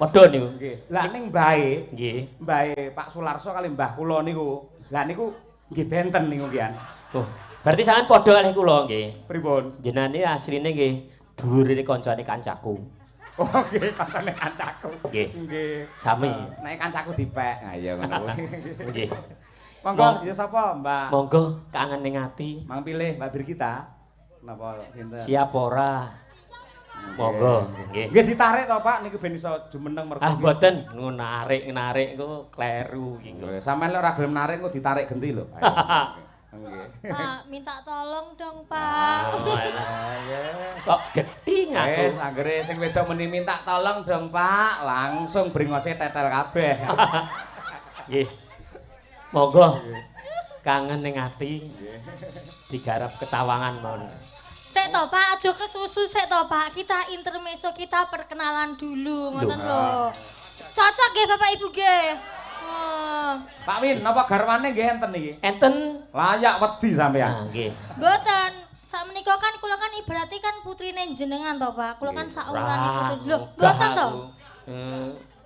Padha niku. Nggih. Lah ning mbahe, nggih. Mbahe Pak Sularso kalih mbah kula niku. Lah niku nggih benten niku nggih. Oh, berarti sampean padha kalih kula nggih. Pripun? Jenenge asline nggih dulure kancane kancaku. Oh nggih, kancane kancaku. Nggih. Nggih. Sami. Nek kancaku dipek. Ha iya ngono kuwi. Nggih. Monggo, ya sapa, Mbak? Monggo, kangen ning ati. Mang pilih Mbak Birgita. Napa sinten? Siap ora? Monggo, nggih. Nggih ditarik to, Pak, niku ben iso jumeneng mergo. Ah, mboten, narik-narik engko kleru iki. Sampeyan lek ora gelem narik engko ditarik genti lho. Nggih. Pak, minta tolong dong, Pak. Kok gething aku. Wis, anggere sing wedok meni minta tolong dong, Pak, langsung bringose tetel kabeh. Nggih. Monggo. Kangen ning ati. Digarap ketawangan mawon. Sik to, Pak, aja kesusu sik to, Pak. Kita intermezzo, kita perkenalan dulu, ngoten lho. Cocok nggih Bapak Ibu nggih. Oh. Pak Win, napa garwane nggih enten iki? Enten. Layak wedi sampean. Ah, nggih. Mboten. Sakmenika kan kula kan ibarate kan putrine jenengan to, Pak. Kula kan saumurane putri. Lho, mboten to?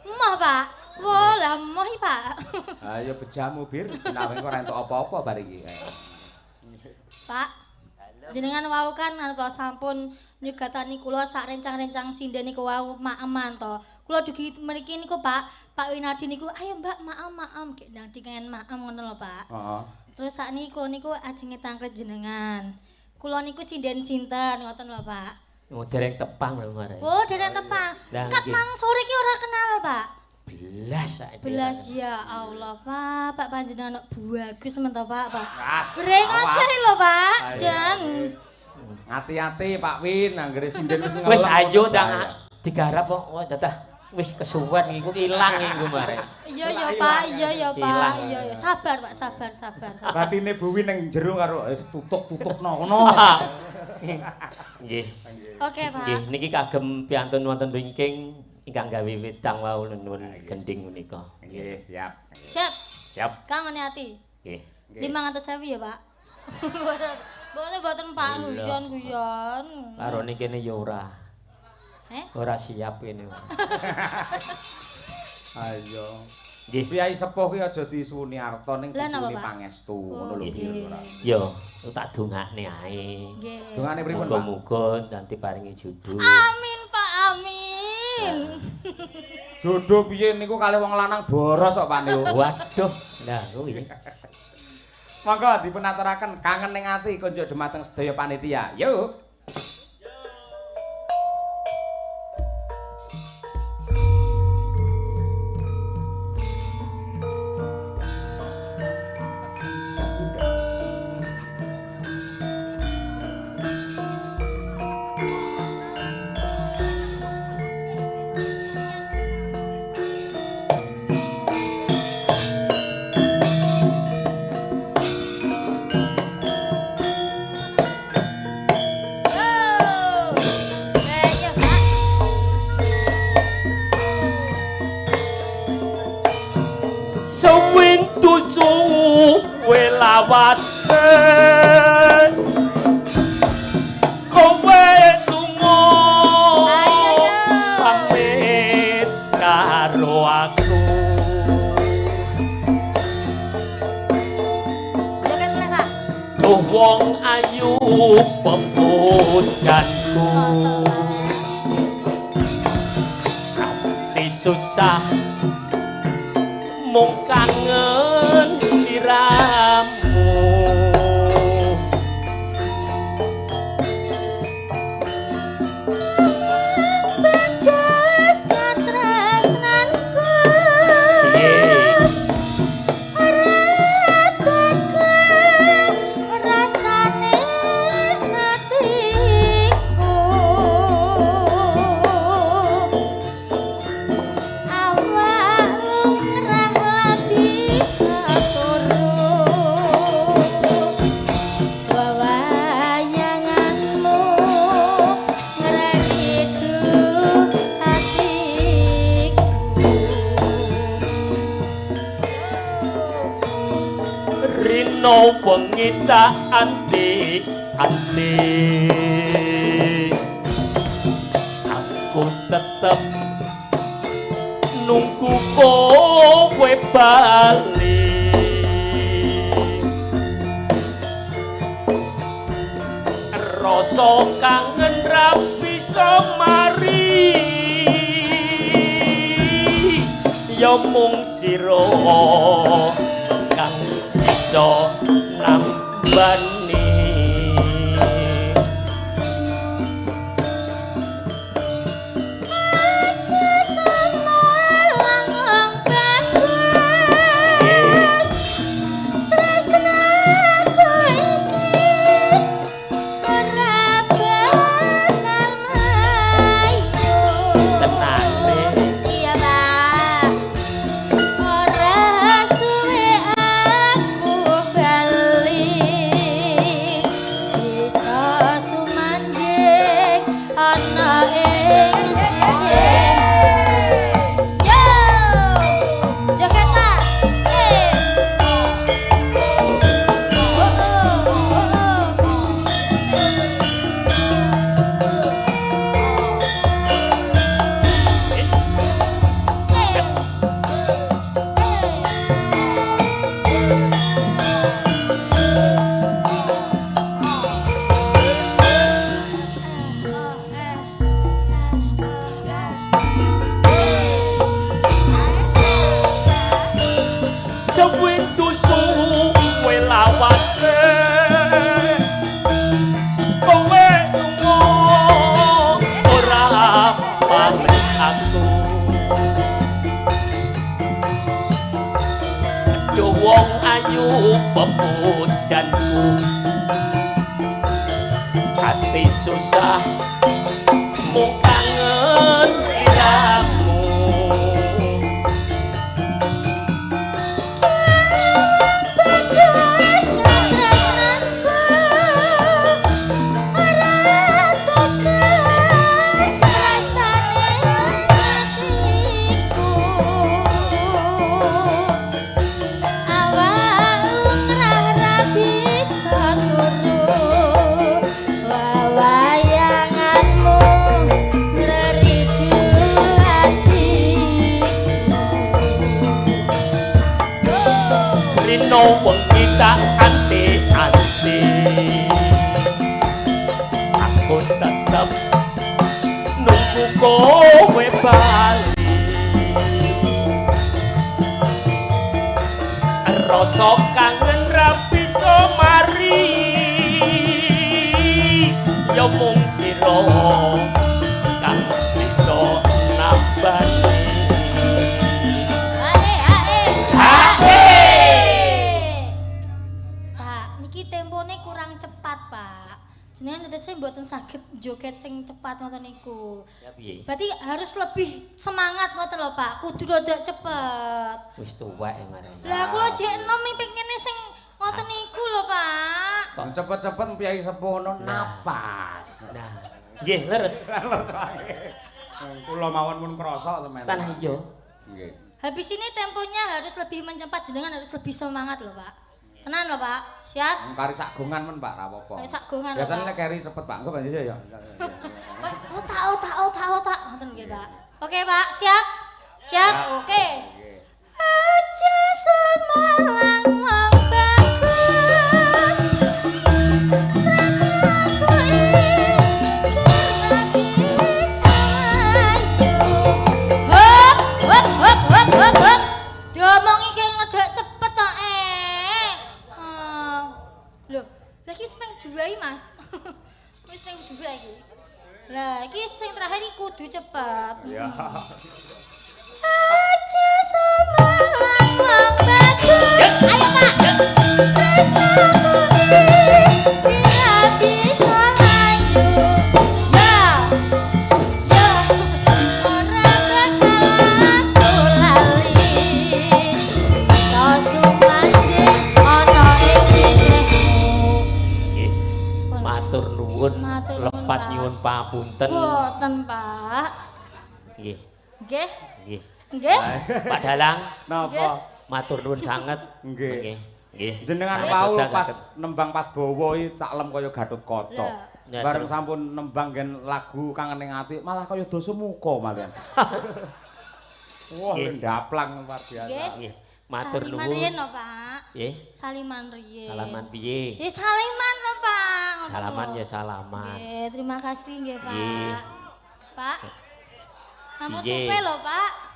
Emoh, Pak. Wah, lah emoh iki, Pak. Ayo bejamu Bir, menawi engko ora entuk apa-apa bar iki. Pak. Jenengan wau kan anu to sampun nyugatani kula sak rencang-rencang sinden niku wau maeman to. Kula dugi mriki niku Pak, Pak Winardi niku ayo Mbak maem-maem gek ndang dikengen maem ngono lho Pak. Heeh. Terus sakniki kula niku ajenge tangklet jenengan. Kula niku sinden sinten ngoten lho Pak. Oh, dereng tepang lho mare. Oh, dereng tepang. Kat mang sore ki ora kenal Pak. Belas saiki. Belas ya Allah Pak, Pak panjenengan bagus men to Pak, Pak. Brengose lho Pak, jan. Ati-ati Pak Win, anggere sinden wis ngelem. Wis ayo ndang digarap kok. Oh, dadah wis kesuwen iku ilang iku mare. Iya ya Pak, iya ya Pak, iya ya. Sabar Pak, sabar, sabar. Batine Bu Win ning jero karo wis tutuk-tutukno ngono. Nggih. Oke Pak. Nggih, niki kagem piantun wonten wingking ingkang gawe wedang wau nuwun gending menika. Nggih, siap. Siap. Siap. Kang ngene ati. Nggih. 500.000 ya, Pak. Mboten mboten Pak, guyon-guyon. Karone kene ya ora. Eh? Ora siap kene. Ayo. Nggih. Priyayi sepuh ki aja disuwuni arta ning disuwuni pangestu ngono lho piye ora. Ya, tak dongakne ae. Nggih. Dongane pripun, Pak? Muga-muga nanti paringi jodoh. Amin, Pak, amin. Jodoh piye niku kalih wong lanang boros kok Pak niku. Waduh, nah kuwi. Monggo dipun aturaken kangen ning ati kunjuk dumateng sedaya panitia. Yuk. Sewintu suwe lawase kowe lunga pamit karo aku. Duh wong ayu pemujanku, ati susah mung kangen sliramu. Bagas katresnanku ora tekan rasane atiku. Awak lumrah bisa turu wawayanganmu ngregidu atiku. Rino wengi tak anti-anti, aku tetep nunggu kowe bali. Rasa kangen ra bisa mari, ya mung sira kang bisa nambani. Aja semalang bagas tresnaku iki ora bakal mayu. Tenane. Iya, Pak. Ora suwe aku bali, bisa sumandhing ana ing sisih. Yo, joget ta. Eh. Oh, oh, oh, oh. Sewintu suwe lawase kowe lunga ora pamit aku. Duh wong ayu pepujanku, ati susah mung kangen sliramu. Bagas katresnanku ora tekan rasane atiku. Awak lumrah ra bisa turu wawayanganmu ngleridu atiku. Rino wengi tak anti-anti, aku tetep nunggu kowe bali. Rasa kangen ra bisa mari, ya mung sira kang bisa nambani. Ae, ae. Ae. Pak, niki tempone kurang cepat, Pak. Jenengan tetese mboten saged joget sing cepat ngoten niku. Ya piye? Berarti harus lebih semangat ngoten lho, Pak. Kudu rada cepet. Wis tuwek marane. Lah kula jek enom pengene sing ngoten niku lho, Pak. Cepet-cepet piyai sepuh ngono napas. Nah, nggih leres. Kula mawon mun krasa semen. Tanah ijo. Nggih. Habis ini temponya harus lebih mencepat, jenengan harus lebih semangat loh, Pak. Tenan loh, Pak. Siap? Kari sak gongan men, Pak, ra apa-apa. Kari sak gongan. Biasane nek keri cepet, Pak. Engko banjir ya. Otak otak otak otak ngoten nggih, Pak. Oke, Pak. Siap? Siap? Oke. Aja semalang wong bagus. Tresnaku iki hop hop hop hop hop hop. Diomong iki ngedek cepet to eh. Lho, lha iki wis ping 2 iki, Mas. Wis ping 2 iki. Lah, iki sing terakhir iki kudu cepet. Iya. Aja semalang wong bagus. Ayo, Pak. Tresnaku iki ora bisa layu. Ya. Ya, ora bakal aku lali. Sumandhing ana ing sisihmu. Nggih. Matur nuwun, lepat nyuwun papunten. Boten, Pak. Nggih. Nggih. Nggih. Nggih. Pak Dalang, Napa? Matur nuwun sanget. Nggih. Nggih. Jenengan wau pas nembang pas bawa iki tak lem kaya Gatotkaca. Bareng sampun nembang nggen lagu Kangen ning Ati malah kaya Dasamuka malian. Wah, ndaplang luar biasa. Nggih. Matur nuwun. Saliman riyen lho, Pak. Nggih. Saliman riyen. Salaman piye? Ya saliman lho, Pak. Salaman ya salaman. Nggih, terima kasih nggih, Pak. Pak. Namung Piye? supe lho, Pak.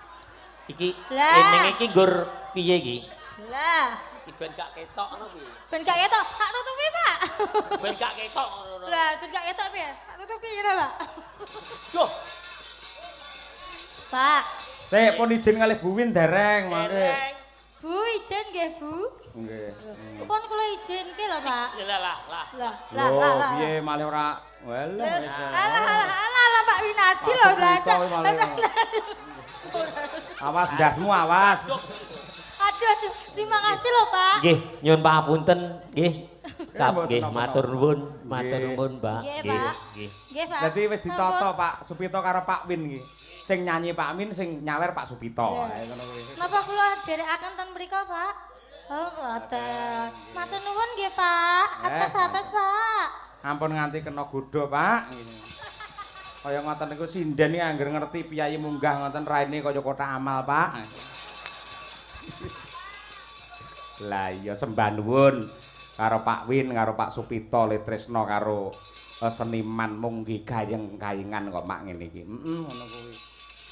Iki Lah. eneng iki nggur piye iki? Lah, Ben gak ketok ngono piye? ben gak ketok, tak tutupi, Pak. Ben gak ketok ngono. Lah, ben gak ketok piye? Tak tutupi ngene, Pak. Duh, Pak, Sik pun izin kalih Bu Win dereng mangke. dereng. Bu izin nggih, Bu. Nggih. Pun kula izinke lho, Pak. Lah lah lah. Lah, lah, lah, lah. Piye malih ora welah wis. Alah, alah, alah, alah, Pak Winardi lho, lah. Awas ndasmu awas. Aduh, aduh, terima kasih lho, Pak. Nggih, nyuwun pangapunten, nggih. Kap mboten nggih, napa-napa. Matur nuwun, Pak. Nggih, Pak. Nggih. Nggih, Pak. Dadi wis ditata Pak Supito karo Pak Win iki. Sing nyanyi Pak Win, sing nyawer Pak Supito. Ayo ngono kuwi. Napa kula dherekaken ten mriku, Pak? Oh, ngoten. Matur nuwun nggih, Pak. Atas-atas, Pak. Ampun nganti kena godha, Pak. Kaya ngoten niku sinden iki angger ngerti piyayi munggah ngoten raine kaya kothak amal, Pak. Lah iya sembah nuwun karo Pak Win, karo Pak Supito, le tresna karo seniman munggi gayeng-gayengan kok mak ngene iki. Heeh, ngono kuwi.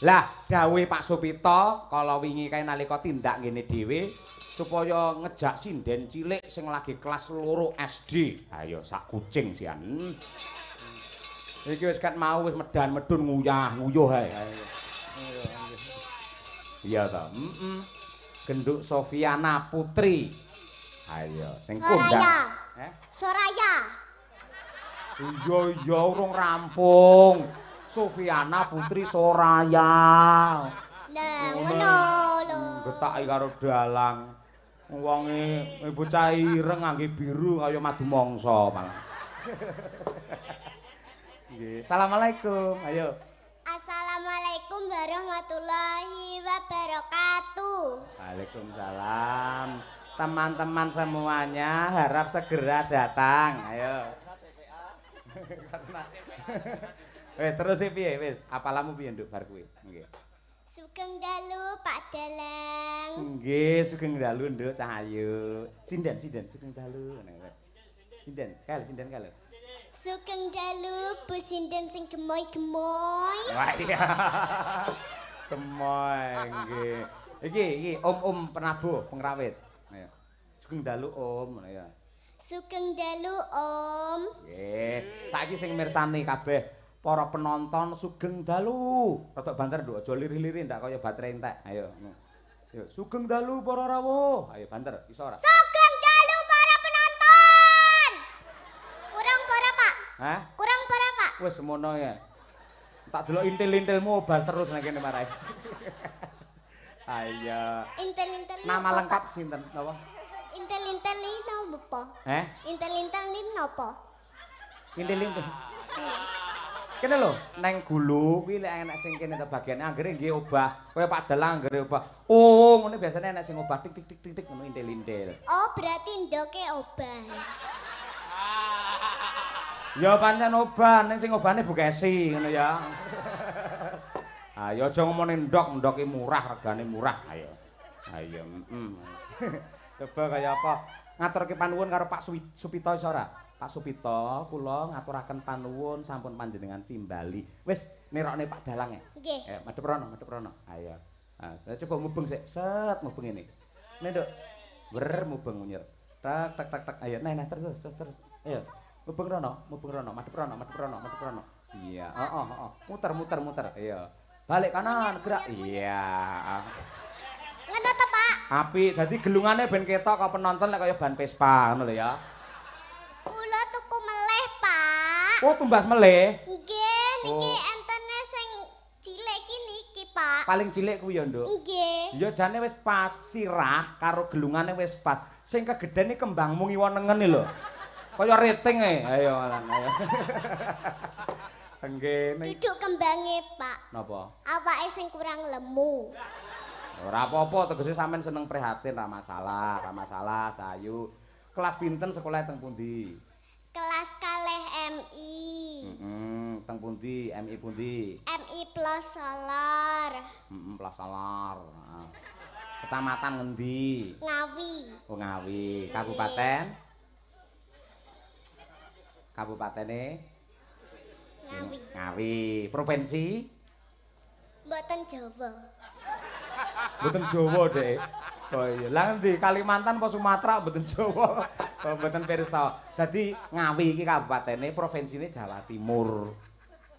Lah dawuhe Pak Supito kala wingi kae nalika tindak ngene dhewe supaya ngejak sinden cilik sing lagi kelas 2 SD. Ayo sak kucing sian. Iki wis kat mau wis medan medun nguyah nguyuh ae. Iya ta. Heeh. Genduk Sofiana Putri. Ayo sing kondang. Soraya. Soraya. Iya iya urung rampung. Sofiana Putri Soraya. Nah, ngono lho. Getaki karo dalang. Wonge bocah ireng ngangge biru kaya madu mangsa malah. Nggih. Assalamualaikum. Ayo. Assalamualaikum warahmatullahi wabarakatuh. Waalaikumsalam. Teman-teman semuanya harap segera datang. Ayo. Wis terus piye wis? Apalamu piye nduk bar kuwi? Nggih. Sugeng dalu Pak Dalang. Nggih, sugeng dalu nduk Cahayu. Sinden, sinden sugeng dalu. Sinden, kae sinden kae. Sugeng dalu Bu Sinden sing gemoy-gemoy. Wah iya. Gemoy nggih. Iki iki om-om penabuh pengrawit. Ayo. Sugeng dalu om ngono ya. Sugeng dalu om. Nggih. Saiki sing mirsani kabeh para penonton sugeng dalu. Rada banter nduk aja lirih-lirih ndak kaya baterai entek. Ayo. Yo sugeng dalu para rawuh. Ayo banter iso ora? Sugeng dalu para penonton. Kurang para Pak? Hah? Kurang para Pak? Wis semono ya. Tak delok intil-intilmu obah terus nang kene marai. Ayo. Intil-intil. Nama lengkap sinten napa? Intil-intil iki napa? Heh? Intil-intil iki napa? Intil-intil. Kene lho, neng gulu kuwi lek enek sing kene to bagiane anggere nggih obah. Kaya Pak Dalang anggere obah. Oh, ngene biasane enek sing obah tik tik tik tik tik ngono intil-intil. Oh, berarti ndoke obah. Ya pancen obah, ning sing obahne Bu Kesi ngono ya. Ayo aja ngomongin ndok, ndoke murah, regane murah. Ayo. Ayo, Coba kaya apa? Ngaturke panuwun karo Pak Supito iso ora? Pak Supito, kula ngaturaken panuwun sampun panjenengan timbali. Wis nirokne Pak Dalang ya. Nggih. Madhep rono, madhep rono. Ayo. Nah, saya coba mubeng sik. Set mubeng ngene. Nek, Nduk. Wer mubeng munyer. Tak tak tak tak. Ayo, nah, nah terus terus terus. Ayo. Mubeng rono, madhep rono, madhep rono, madhep rono. Iya, heeh, heeh. Muter muter muter. Iya. Balik kanan, gerak. Iya. Ngono to, Pak? Apik, dadi gelungane ben ketok kok penonton lek kaya ban Vespa ngono lho ya. Kula tuku meleh, Pak. Oh, tumbas meleh? Nggih, niki entene sing cilik iki niki, Pak. Paling cilik kuwi ya, Nduk? Nggih. Ya jane wis pas, sirah karo gelungane wis pas. Sing kegedhen iki kembangmu ngiwa nengen lho. Kaya rating e. Ayo malan, ayo. Nggih. Duduk kembange, Pak. Napa? Awake sing kurang lemu. Ora apa-apa, tegese sampean seneng prihatin, ra masalah, ra masalah, Cahayu. Kelas pinten sekolah teng pundi? Kelas kalih MI. Heeh, teng pundi? MI pundi? MI Plosolor. Heeh, Plosolor. Heeh. Kecamatan ngendi? Ngawi. Oh, Ngawi. Kabupaten? Kabupatene? Ngawi. Ngawi. Provinsi? Mboten Jawa. Mboten Jawa, Dek. Oh iya, lah ngendi? Kalimantan apa Sumatera mboten Jawa? Oh, mboten pirsa. Dadi Ngawi iki kabupatene, provinsine Jawa Timur.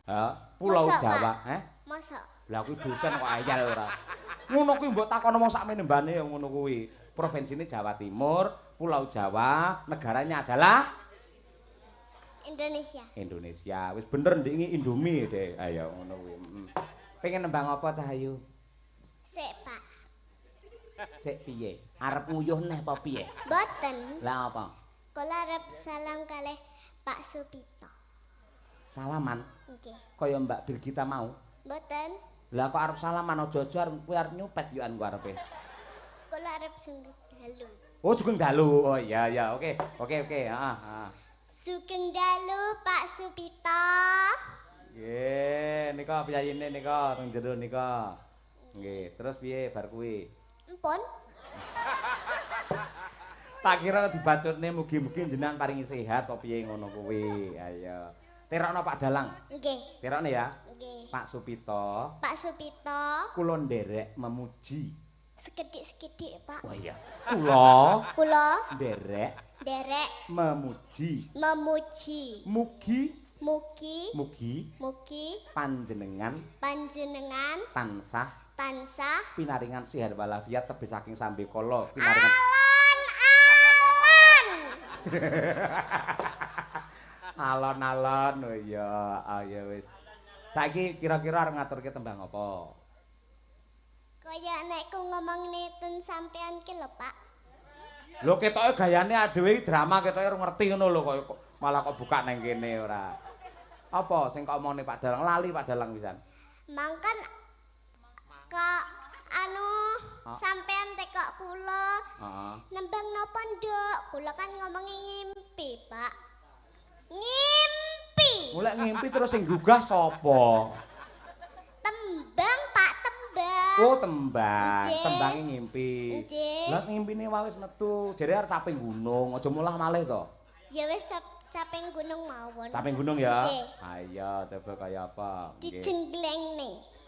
Ha, Pulau Mosok, Jawa, Pak? heh? Mosok. Lah kuwi dosen kok ayal ora. Ngono kuwi mbok takono wong sakmene mbane ya ngono kuwi. Provinsine Jawa Timur, Pulau Jawa, negaranya adalah Indonesia. Indonesia. Wis bener ndik iki Indomie, Dek. Ayo ngono kuwi. Pengen nembang apa, Cahayu? Sik, Pak. Sik piye? Arep nguyuh neh apa piye? Mboten. Lah apa? Kula arep salam kalih Pak Supito. Salaman? Nggih. Kaya Mbak Birgita mau? Mboten. Lah kok arep salaman aja-aja arep kowe arep nyupet yo an arepe. Kula arep sugeng dalu. Oh, sugeng dalu. Oh iya iya, oke. Oke oke, heeh, heeh. Sugeng dalu Pak Supito. Nggih, nika piyayine nika teng jero nika. Nggih, terus piye bar kuwi? Empun. Tak kira dibacutne mugi-mugi jenengan paringi sehat apa piye ngono kuwi. Ayo. Terokno Pak Dalang. Nggih. Terokne ya. Nggih. Pak Supito. Pak Supito. Kula nderek memuji. Sekedhik-sekedhik, Pak. Oh iya. Kula. Kula nderek. Nderek memuji. Memuji. Mugi. Mugi. Mugi. Mugi panjenengan. Panjenengan tansah tansah pinaringan sehat walafiat tebih saking sambekala pinaringan alon-alon. Alon-alon. Oh iya, ayo wis. Saiki kira-kira arep ngaturke tembang apa? Kaya nek ku ngomongne ten sampean ki lho, Pak. Lho ketoke gayane dhewe iki drama ketoke ora ngerti ngono lho kok malah kok buka nang kene ora. Apa sing kok omongne Pak Dalang? Lali Pak Dalang pisan. Mangkan kok anu sampean tekok kula. Heeh. Nembang napa, Nduk? Kula kan ngomongi ngimpi, Pak. Ngimpi. Mulek ngimpi terus sing gugah sapa? Tembang, Pak, tembang. Oh, tembang. Tembange ngimpi. Nggih. Lah ngimpine wae wis metu, jere arep caping gunung, aja mulah malih to. Ya wis caping gunung mawon. Caping gunung ya? Nggih. Ayo coba kaya apa? Dijenggleng-ne.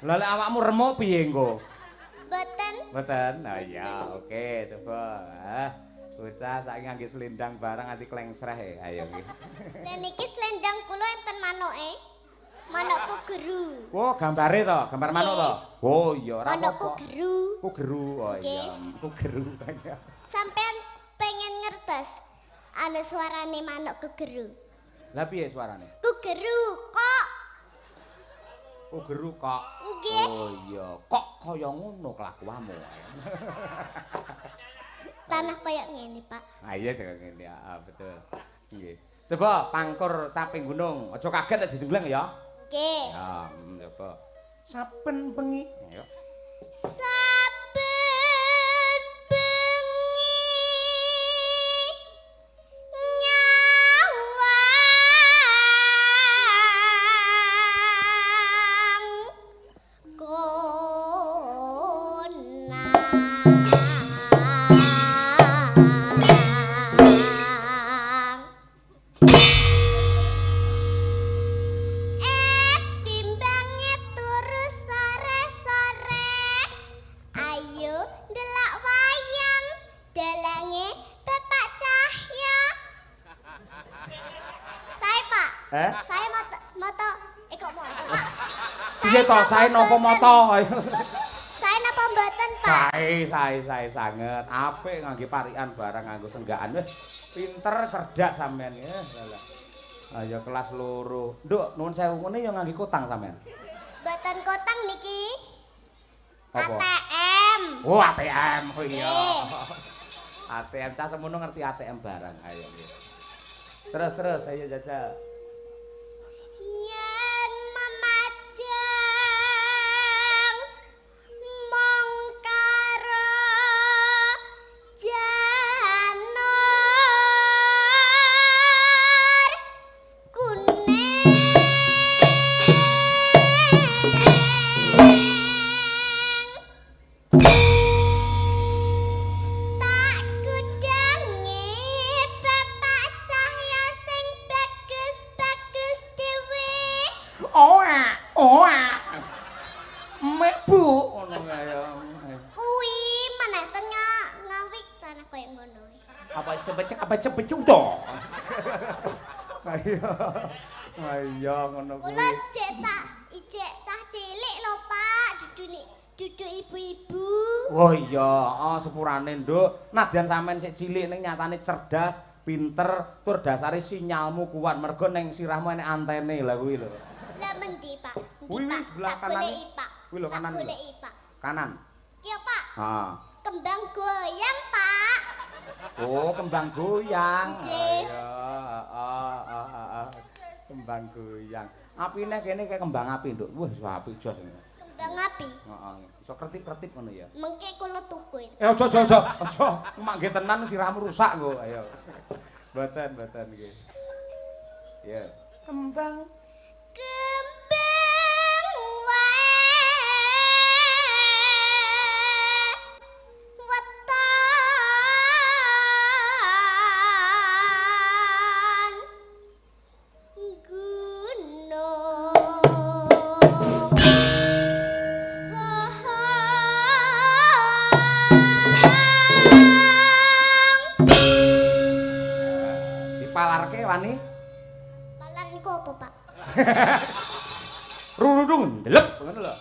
Lah lek awakmu remuk piye engko? Mboten. Mboten. Oh iya, oke coba. Ah, bocah saiki ngangge selendang barang nganti klengsreh e. Ayo nggih. Lah niki selendang kula enten manoke. Manukku geru. Oh, gambare to, gambar manuk to? Oh iya, ora apa-apa. Manukku geru. Ku geru. Oh iya, ku geru. Sampean pengen ngertos anu suarane manukku geru. Lah piye suarane? Ku geru kok. Oh geru kok. Nggih. Oh iya, kok kaya ngono kelakuanmu. Tanah kaya ngene, Pak. Ah iya jangan ngene, ah betul. Nggih. Coba pangkur caping gunung. Aja kaget nek dijenggleng ya. Nggih. Ya, coba. Saben bengi. Ayo. Saben bengi nyawang konang. Timbange turu sore-sore, ayo ndelok wayang dalange Bapak Cahya. Saya Pak. Eh? Saya moto kok moto Pak. Piye to, sae napa moto? Ayo. Sae napa mboten Pak? Sae sanget. Apik ngangge parikan barang nganggo senggakan. Wis pinter cerdas sampean ya. Lah. Ayo kelas 2. Nduk, nuwun sewu ngene ya ngangge kotang sampean. Mboten kotang niki. Apa? ATM. Oh, ATM. Oh iya. Nggih. ATM cah semono ngerti ATM barang. Ayo nggih. Terus ayo jajal. Yen memajang mong karo janur kuning, tak kudangi Bapak Cahya sing bagus-bagus dhewe. Oa, oa. Mek Bu ngono kaya. Kuwi meneh ten ngawik tanah koyo ngono. Apa sebecek apa sebecung to? Ayo. Ayo ngono Kula kuwi. jek tak ijek cah cilik lho Pak, dudu ibu-ibu. Oh iya, oh, sepurane Nduk. Nadyan sampean sik cilik ning nyatane cerdas, pinter, tur dasare sinyalmu kuat mergo ning sirahmu enek antene lah kuwi lho. Lah mendi Pak? Endi Kuwi Pak? sebelah Tak kanan. goleki Pak. Kuwi lho Tak kanan lho. goleki Pak. Kanan. Ki Pak, Ha. kembang goyang Pak. Oh, kembang goyang. Nggih. Iya, heeh, heeh. Kembang goyang. Apine kene kayak kembang api, Nduk. Wah, iso apik jos. Kembang api. Heeh. Iso kertip-kertip ngono ya. Mengke kula tuku. Eh aja aja aja. Aja. Mak nggih tenan sirahmu rusak kok. Ayo. Mboten, mboten nggih. Ya. Kembang Kembang wae weton gunung. Dipalarke wani. Palar niku apa, Pak? Rurudung ndelep ngono lho.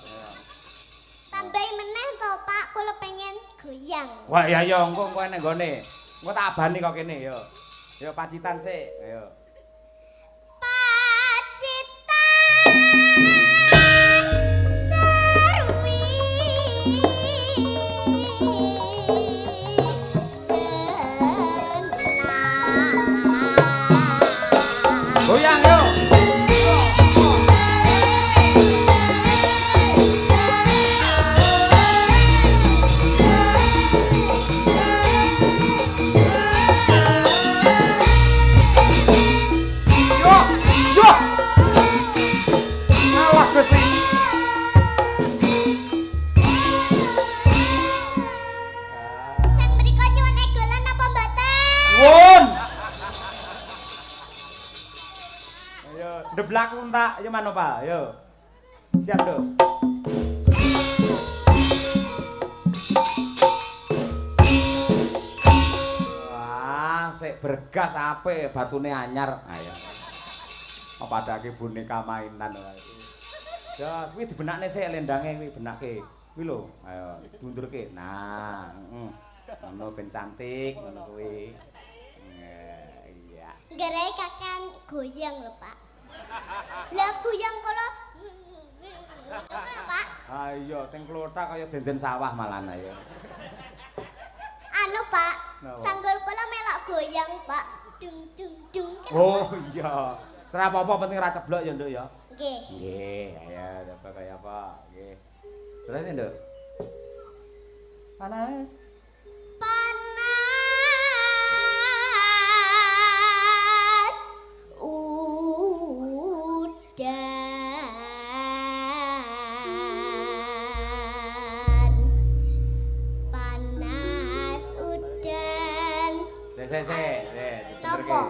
Tambahi meneh to, Pak, kula pengen goyang. Wah ya ya engko engko enek nggone. Engko tak abani kok kene yo. Yo Pacitan sik, ayo. Pacitan serwi jenak. Goyang yo. Yo, yo. Alah Gusti. Sing mriko nyuwun egolan apa mboten? Won. Ayo, ndeblak unta, ayo Manopa, ayo. Siap, Nduk. Wah, sik bergas apik, batune anyar. Ayo. Apa padake boneka mainan ora iki. Jos, kuwi dibenakne sik lendange kuwi benake. Kuwi lho, ayo dundurke. Nah, heeh. Ngono ben cantik ngono kuwi. Iya. Nggarai kakean goyang lho, Pak. Lah goyang kula ngono, Pak. Ayo, teng klothak kaya denden sawah malahan ayo. Anu, Pak. Napa? Sanggul kula melok goyang, Pak. Dung dung dung. lho. Oh iya. Ora apa-apa penting ra ceblok ya, Nduk ya. Nggih. Nggih, ayo coba kaya apa. Nggih. Terus Nduk. Panas. Panas udan. Panas udan. Sik sik sik, Napa?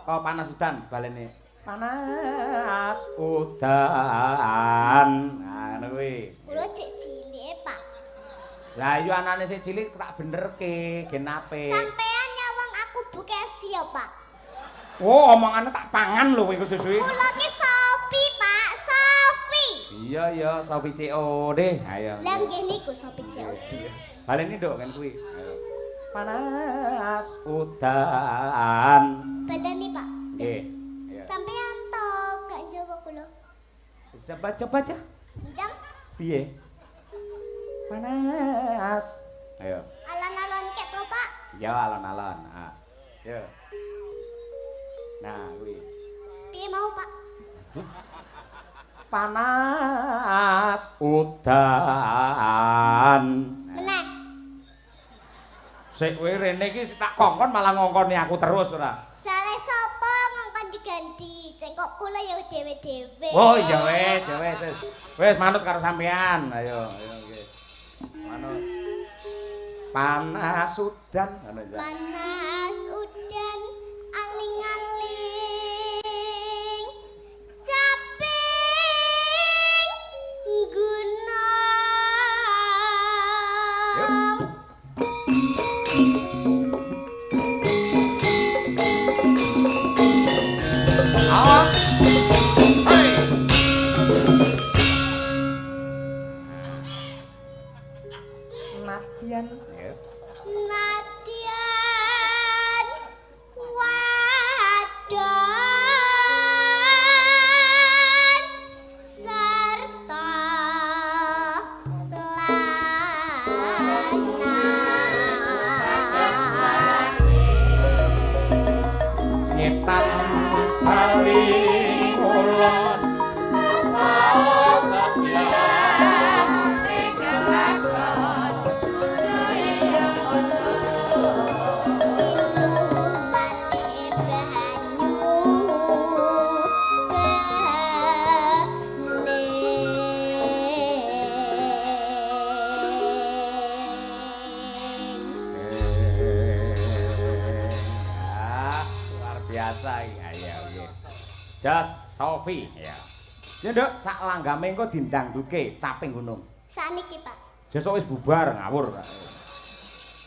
Kok panas udan balene? Panas udan. Nah, ngono kuwi. Kula cek cilik, Pak. Lah iya anane sik cilik tak benerke, gen apik. Sampean nyawang aku bukesi ya, Pak. Oh, omongane tak pangan lho kowe iku susu. Kula ki Sofi, Pak, Sofi. Iya iya, Sofi COD. Ayo. Lah nggih niku Sofi COD. Baleni nduk kan kuwi. Ayo. Panas udan. Baleni, Pak. Nggih. Ayo. Sampean to gak njawab kula. Bisa baca-baca. Ndang Piye? Panas. Ayo. Alon-alon kek to, Pak. Ya alon-alon. Ah. Yo. Nah, kuwi. Piye mau, Pak? Panas udan. Meneh. Sik kowe rene iki tak kongkon malah ngongkoni aku terus ora. Salah sapa ngongkon diganti? Cengkok kula ya dhewe-dhewe. Oh iya wis, ya wis wis. Wis manut karo sampean. Ayo, ayo nggih. Manut. Panas udan ngono ya. Panas udan aling-aling caping gunung. Awas. Hei. Nadyan. Nadyan wadon serta lanang. Nyetan bali kulon. Inumane banyu bening. Ah, luar biasa iki. Ayo nggih. Jos Sofi ya. Ya Nduk, sak langgame engko dindangduke caping gunung. Saniki, Pak. Sesuk wis bubar ngawur.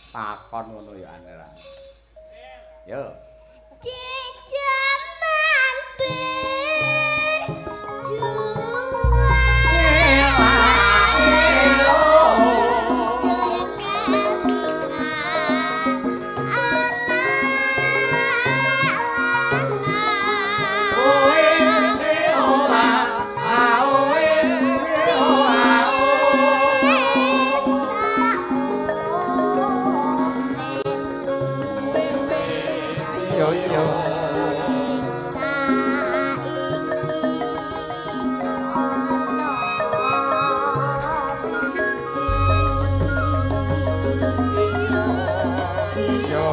Takon ngono ya aneh ra. Yo. Di jaman berjuang Yo yo. Yo.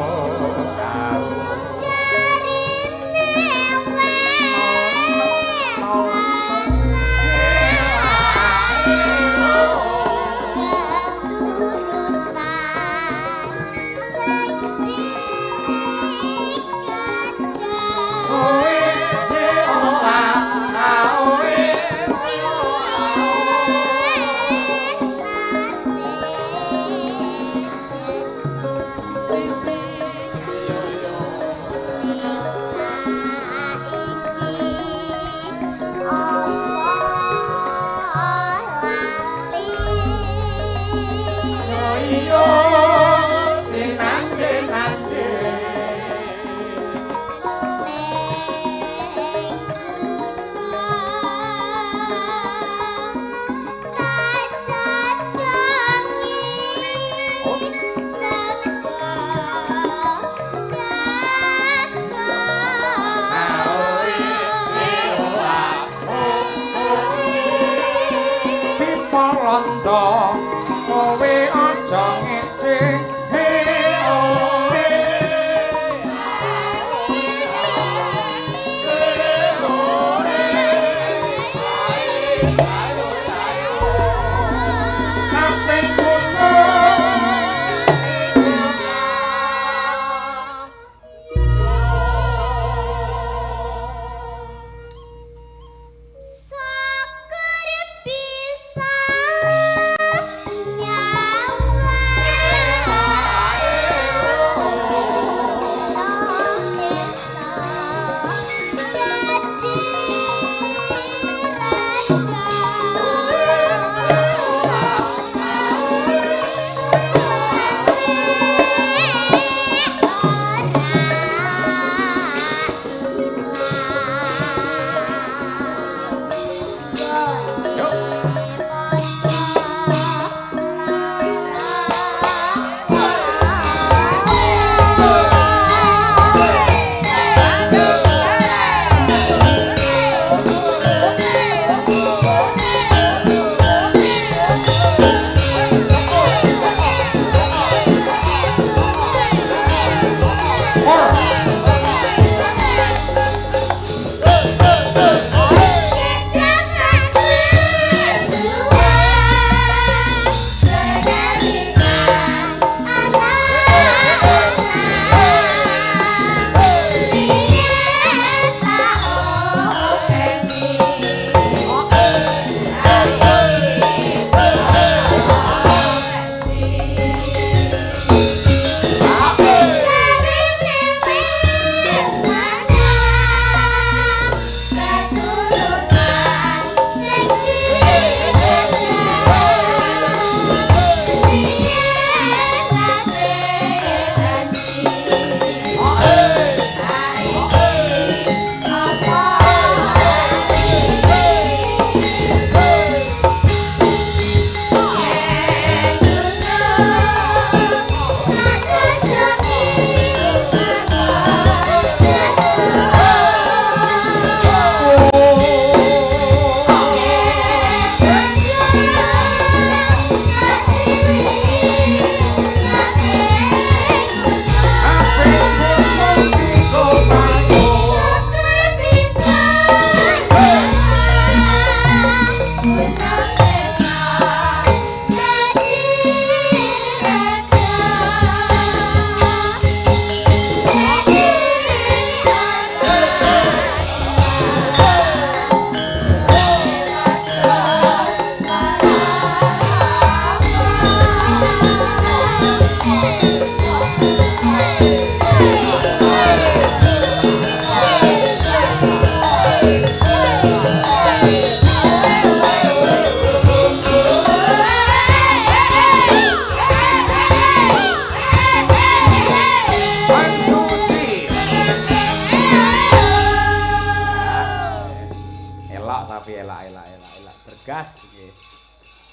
Bergas nggih.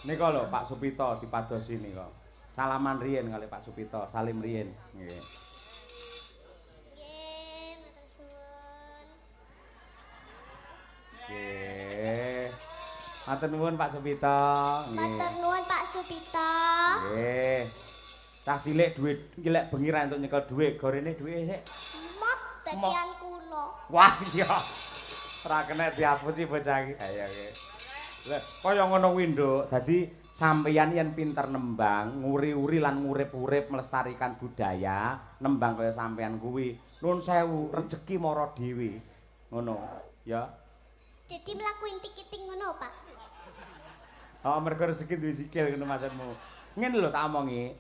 Nika lho Pak Supito dipadosi nika. Salaman riyen kali Pak Supito, salim riyen nggih. Nggih, matur suwun. Nggih. Matur nuwun Pak Supito. Nggih. Matur nuwun Pak Supito. Nggih. Cah cilik dhuwit iki lek bengi ra entuk nyekel dhuwit, gorene dhuwite sik. Moh bagian kula. Wah iya. Ora kena diapusi bocah iki. Ayo nggih. Lah kaya ngono kuwi, Nduk. Dadi sampeyan yen pinter nembang, nguri-uri lan ngurip-urip melestarikan budaya, nembang kaya sampeyan kuwi. Nuwun sewu, rejeki mara dhewe. Ngono, ya. Jadi mlaku intik-intik ngono, Pak. Oh, mergo rejeki duwe sikil ngono maksudmu. Ngene lho tak omongi.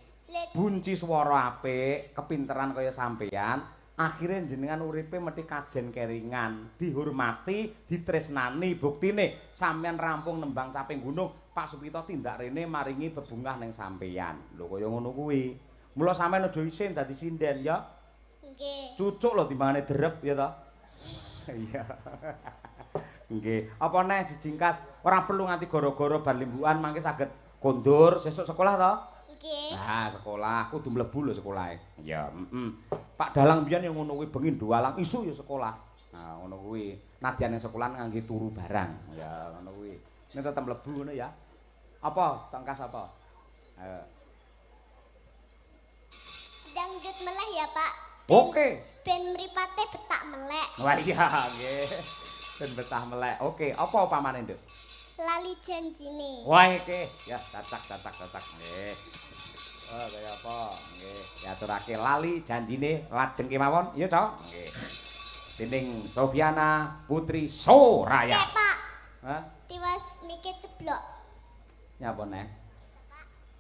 Bunci swara apik, kepinteran kaya sampeyan, akhire jenengan uripe mesti kajen keringan, dihormati, ditresnani. Buktine sampeyan rampung nembang caping gunung, Pak Supito tindak rene maringi bebungah ning sampeyan. Lho kaya ngono kuwi. Mula sampeyan aja isin dadi sinden ya. Nggih. Cucuk lho timbangane derep ya ta. Iya. Nggih. Apa neh sijingkas ora perlu nganti gara-gara bar limbukan mangke saged kondur sesuk sekolah to? Nggih. Nah, sekolah kudu mlebu lho sekolahe. Ya, heeh. Pak Dalang biyen yo ngono kuwi bengi ndualang isuk ya sekolah. Nah, ngono kuwi. Nadyan ning sekolah ngangge turu barang. Ya, ngono kuwi. Nek tetep mlebu ngono ya. Apa? Tengkas apa? Ayo. Dangdut meleh ya, Pak. Oke. Ben mripate betak melek. Wah iya, nggih. Ben betah melek. Oke, apa upamane, Nduk? Lali janjine. Wah iki, ya cacak cacak cacak nggih. Oh, kaya apa? Nggih, diaturake lali janjine lajeng kemawon. Iya, Cok. Nggih. Dening Sofiana Putri Soraya. Oke, Pak. Hah? Tiwas mikir ceblok. Nyapa neh?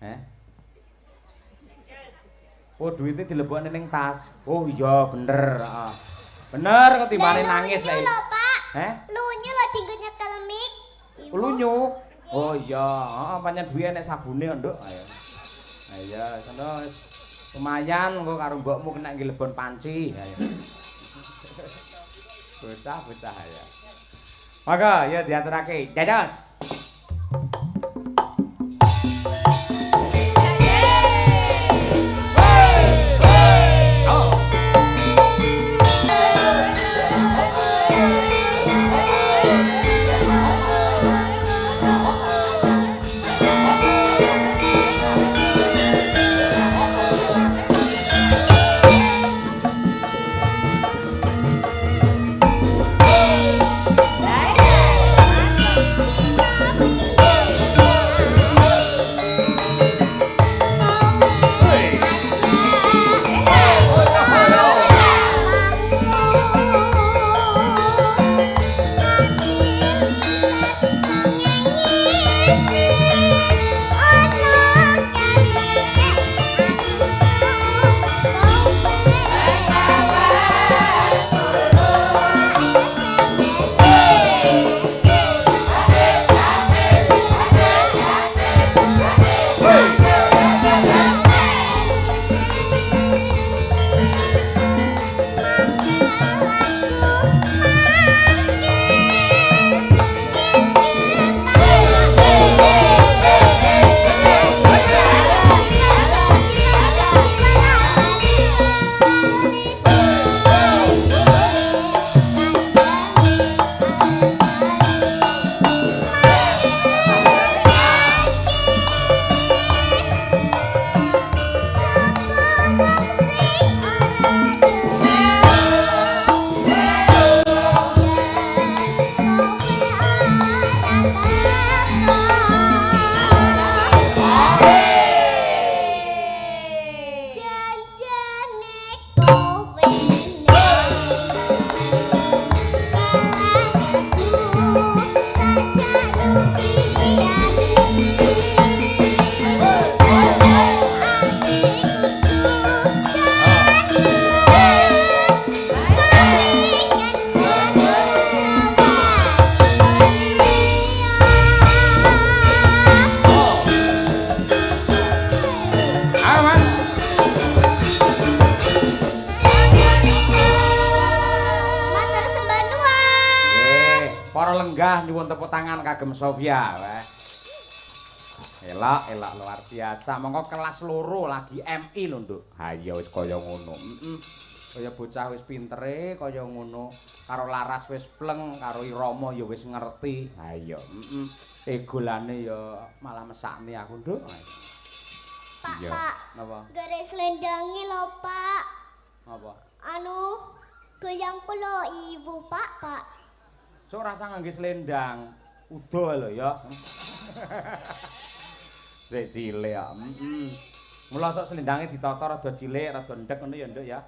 Heh? Oh, duitnya dilebokne ning tas. Oh iya, bener. Heeh. Bener ketimbane nangis lek. Lho, Pak. Heh? Lunyu lho dinggo nyekel mik. Lunyu. Oh iya, heeh pancen duwe nek sabune kok, Nduk. Ayo. Ayo, sono lumayan engko karo mbokmu kena nggih lebon panci. Ayo. Bocah-bocah ya. Monggo ya diaturake. Dados. Hey! Lenggah nyuwun tepuk tangan kagem Sofia. Weh. Elok, elok luar biasa. Monggo kelas 2 lagi MI lho, Nduk. Ha iya wis kaya ngono. Heeh. Kaya bocah wis pintere kaya ngono. Karo laras wis pleng, karo irama ya wis ngerti. Ha iya, heeh. Egolane ya malah mesakne aku, Nduk. Pak, Iya. Pak. Napa? Garis slendange lho, Pak. Apa? Anu, goyang kula ibu, Pak, Pak. Sok rasa ngangge slendang. Udo lho ya. Sik cilik kok. Heeh. Mula sok slendange ditata rada cilik, rada ndek ngono ya, Nduk ya.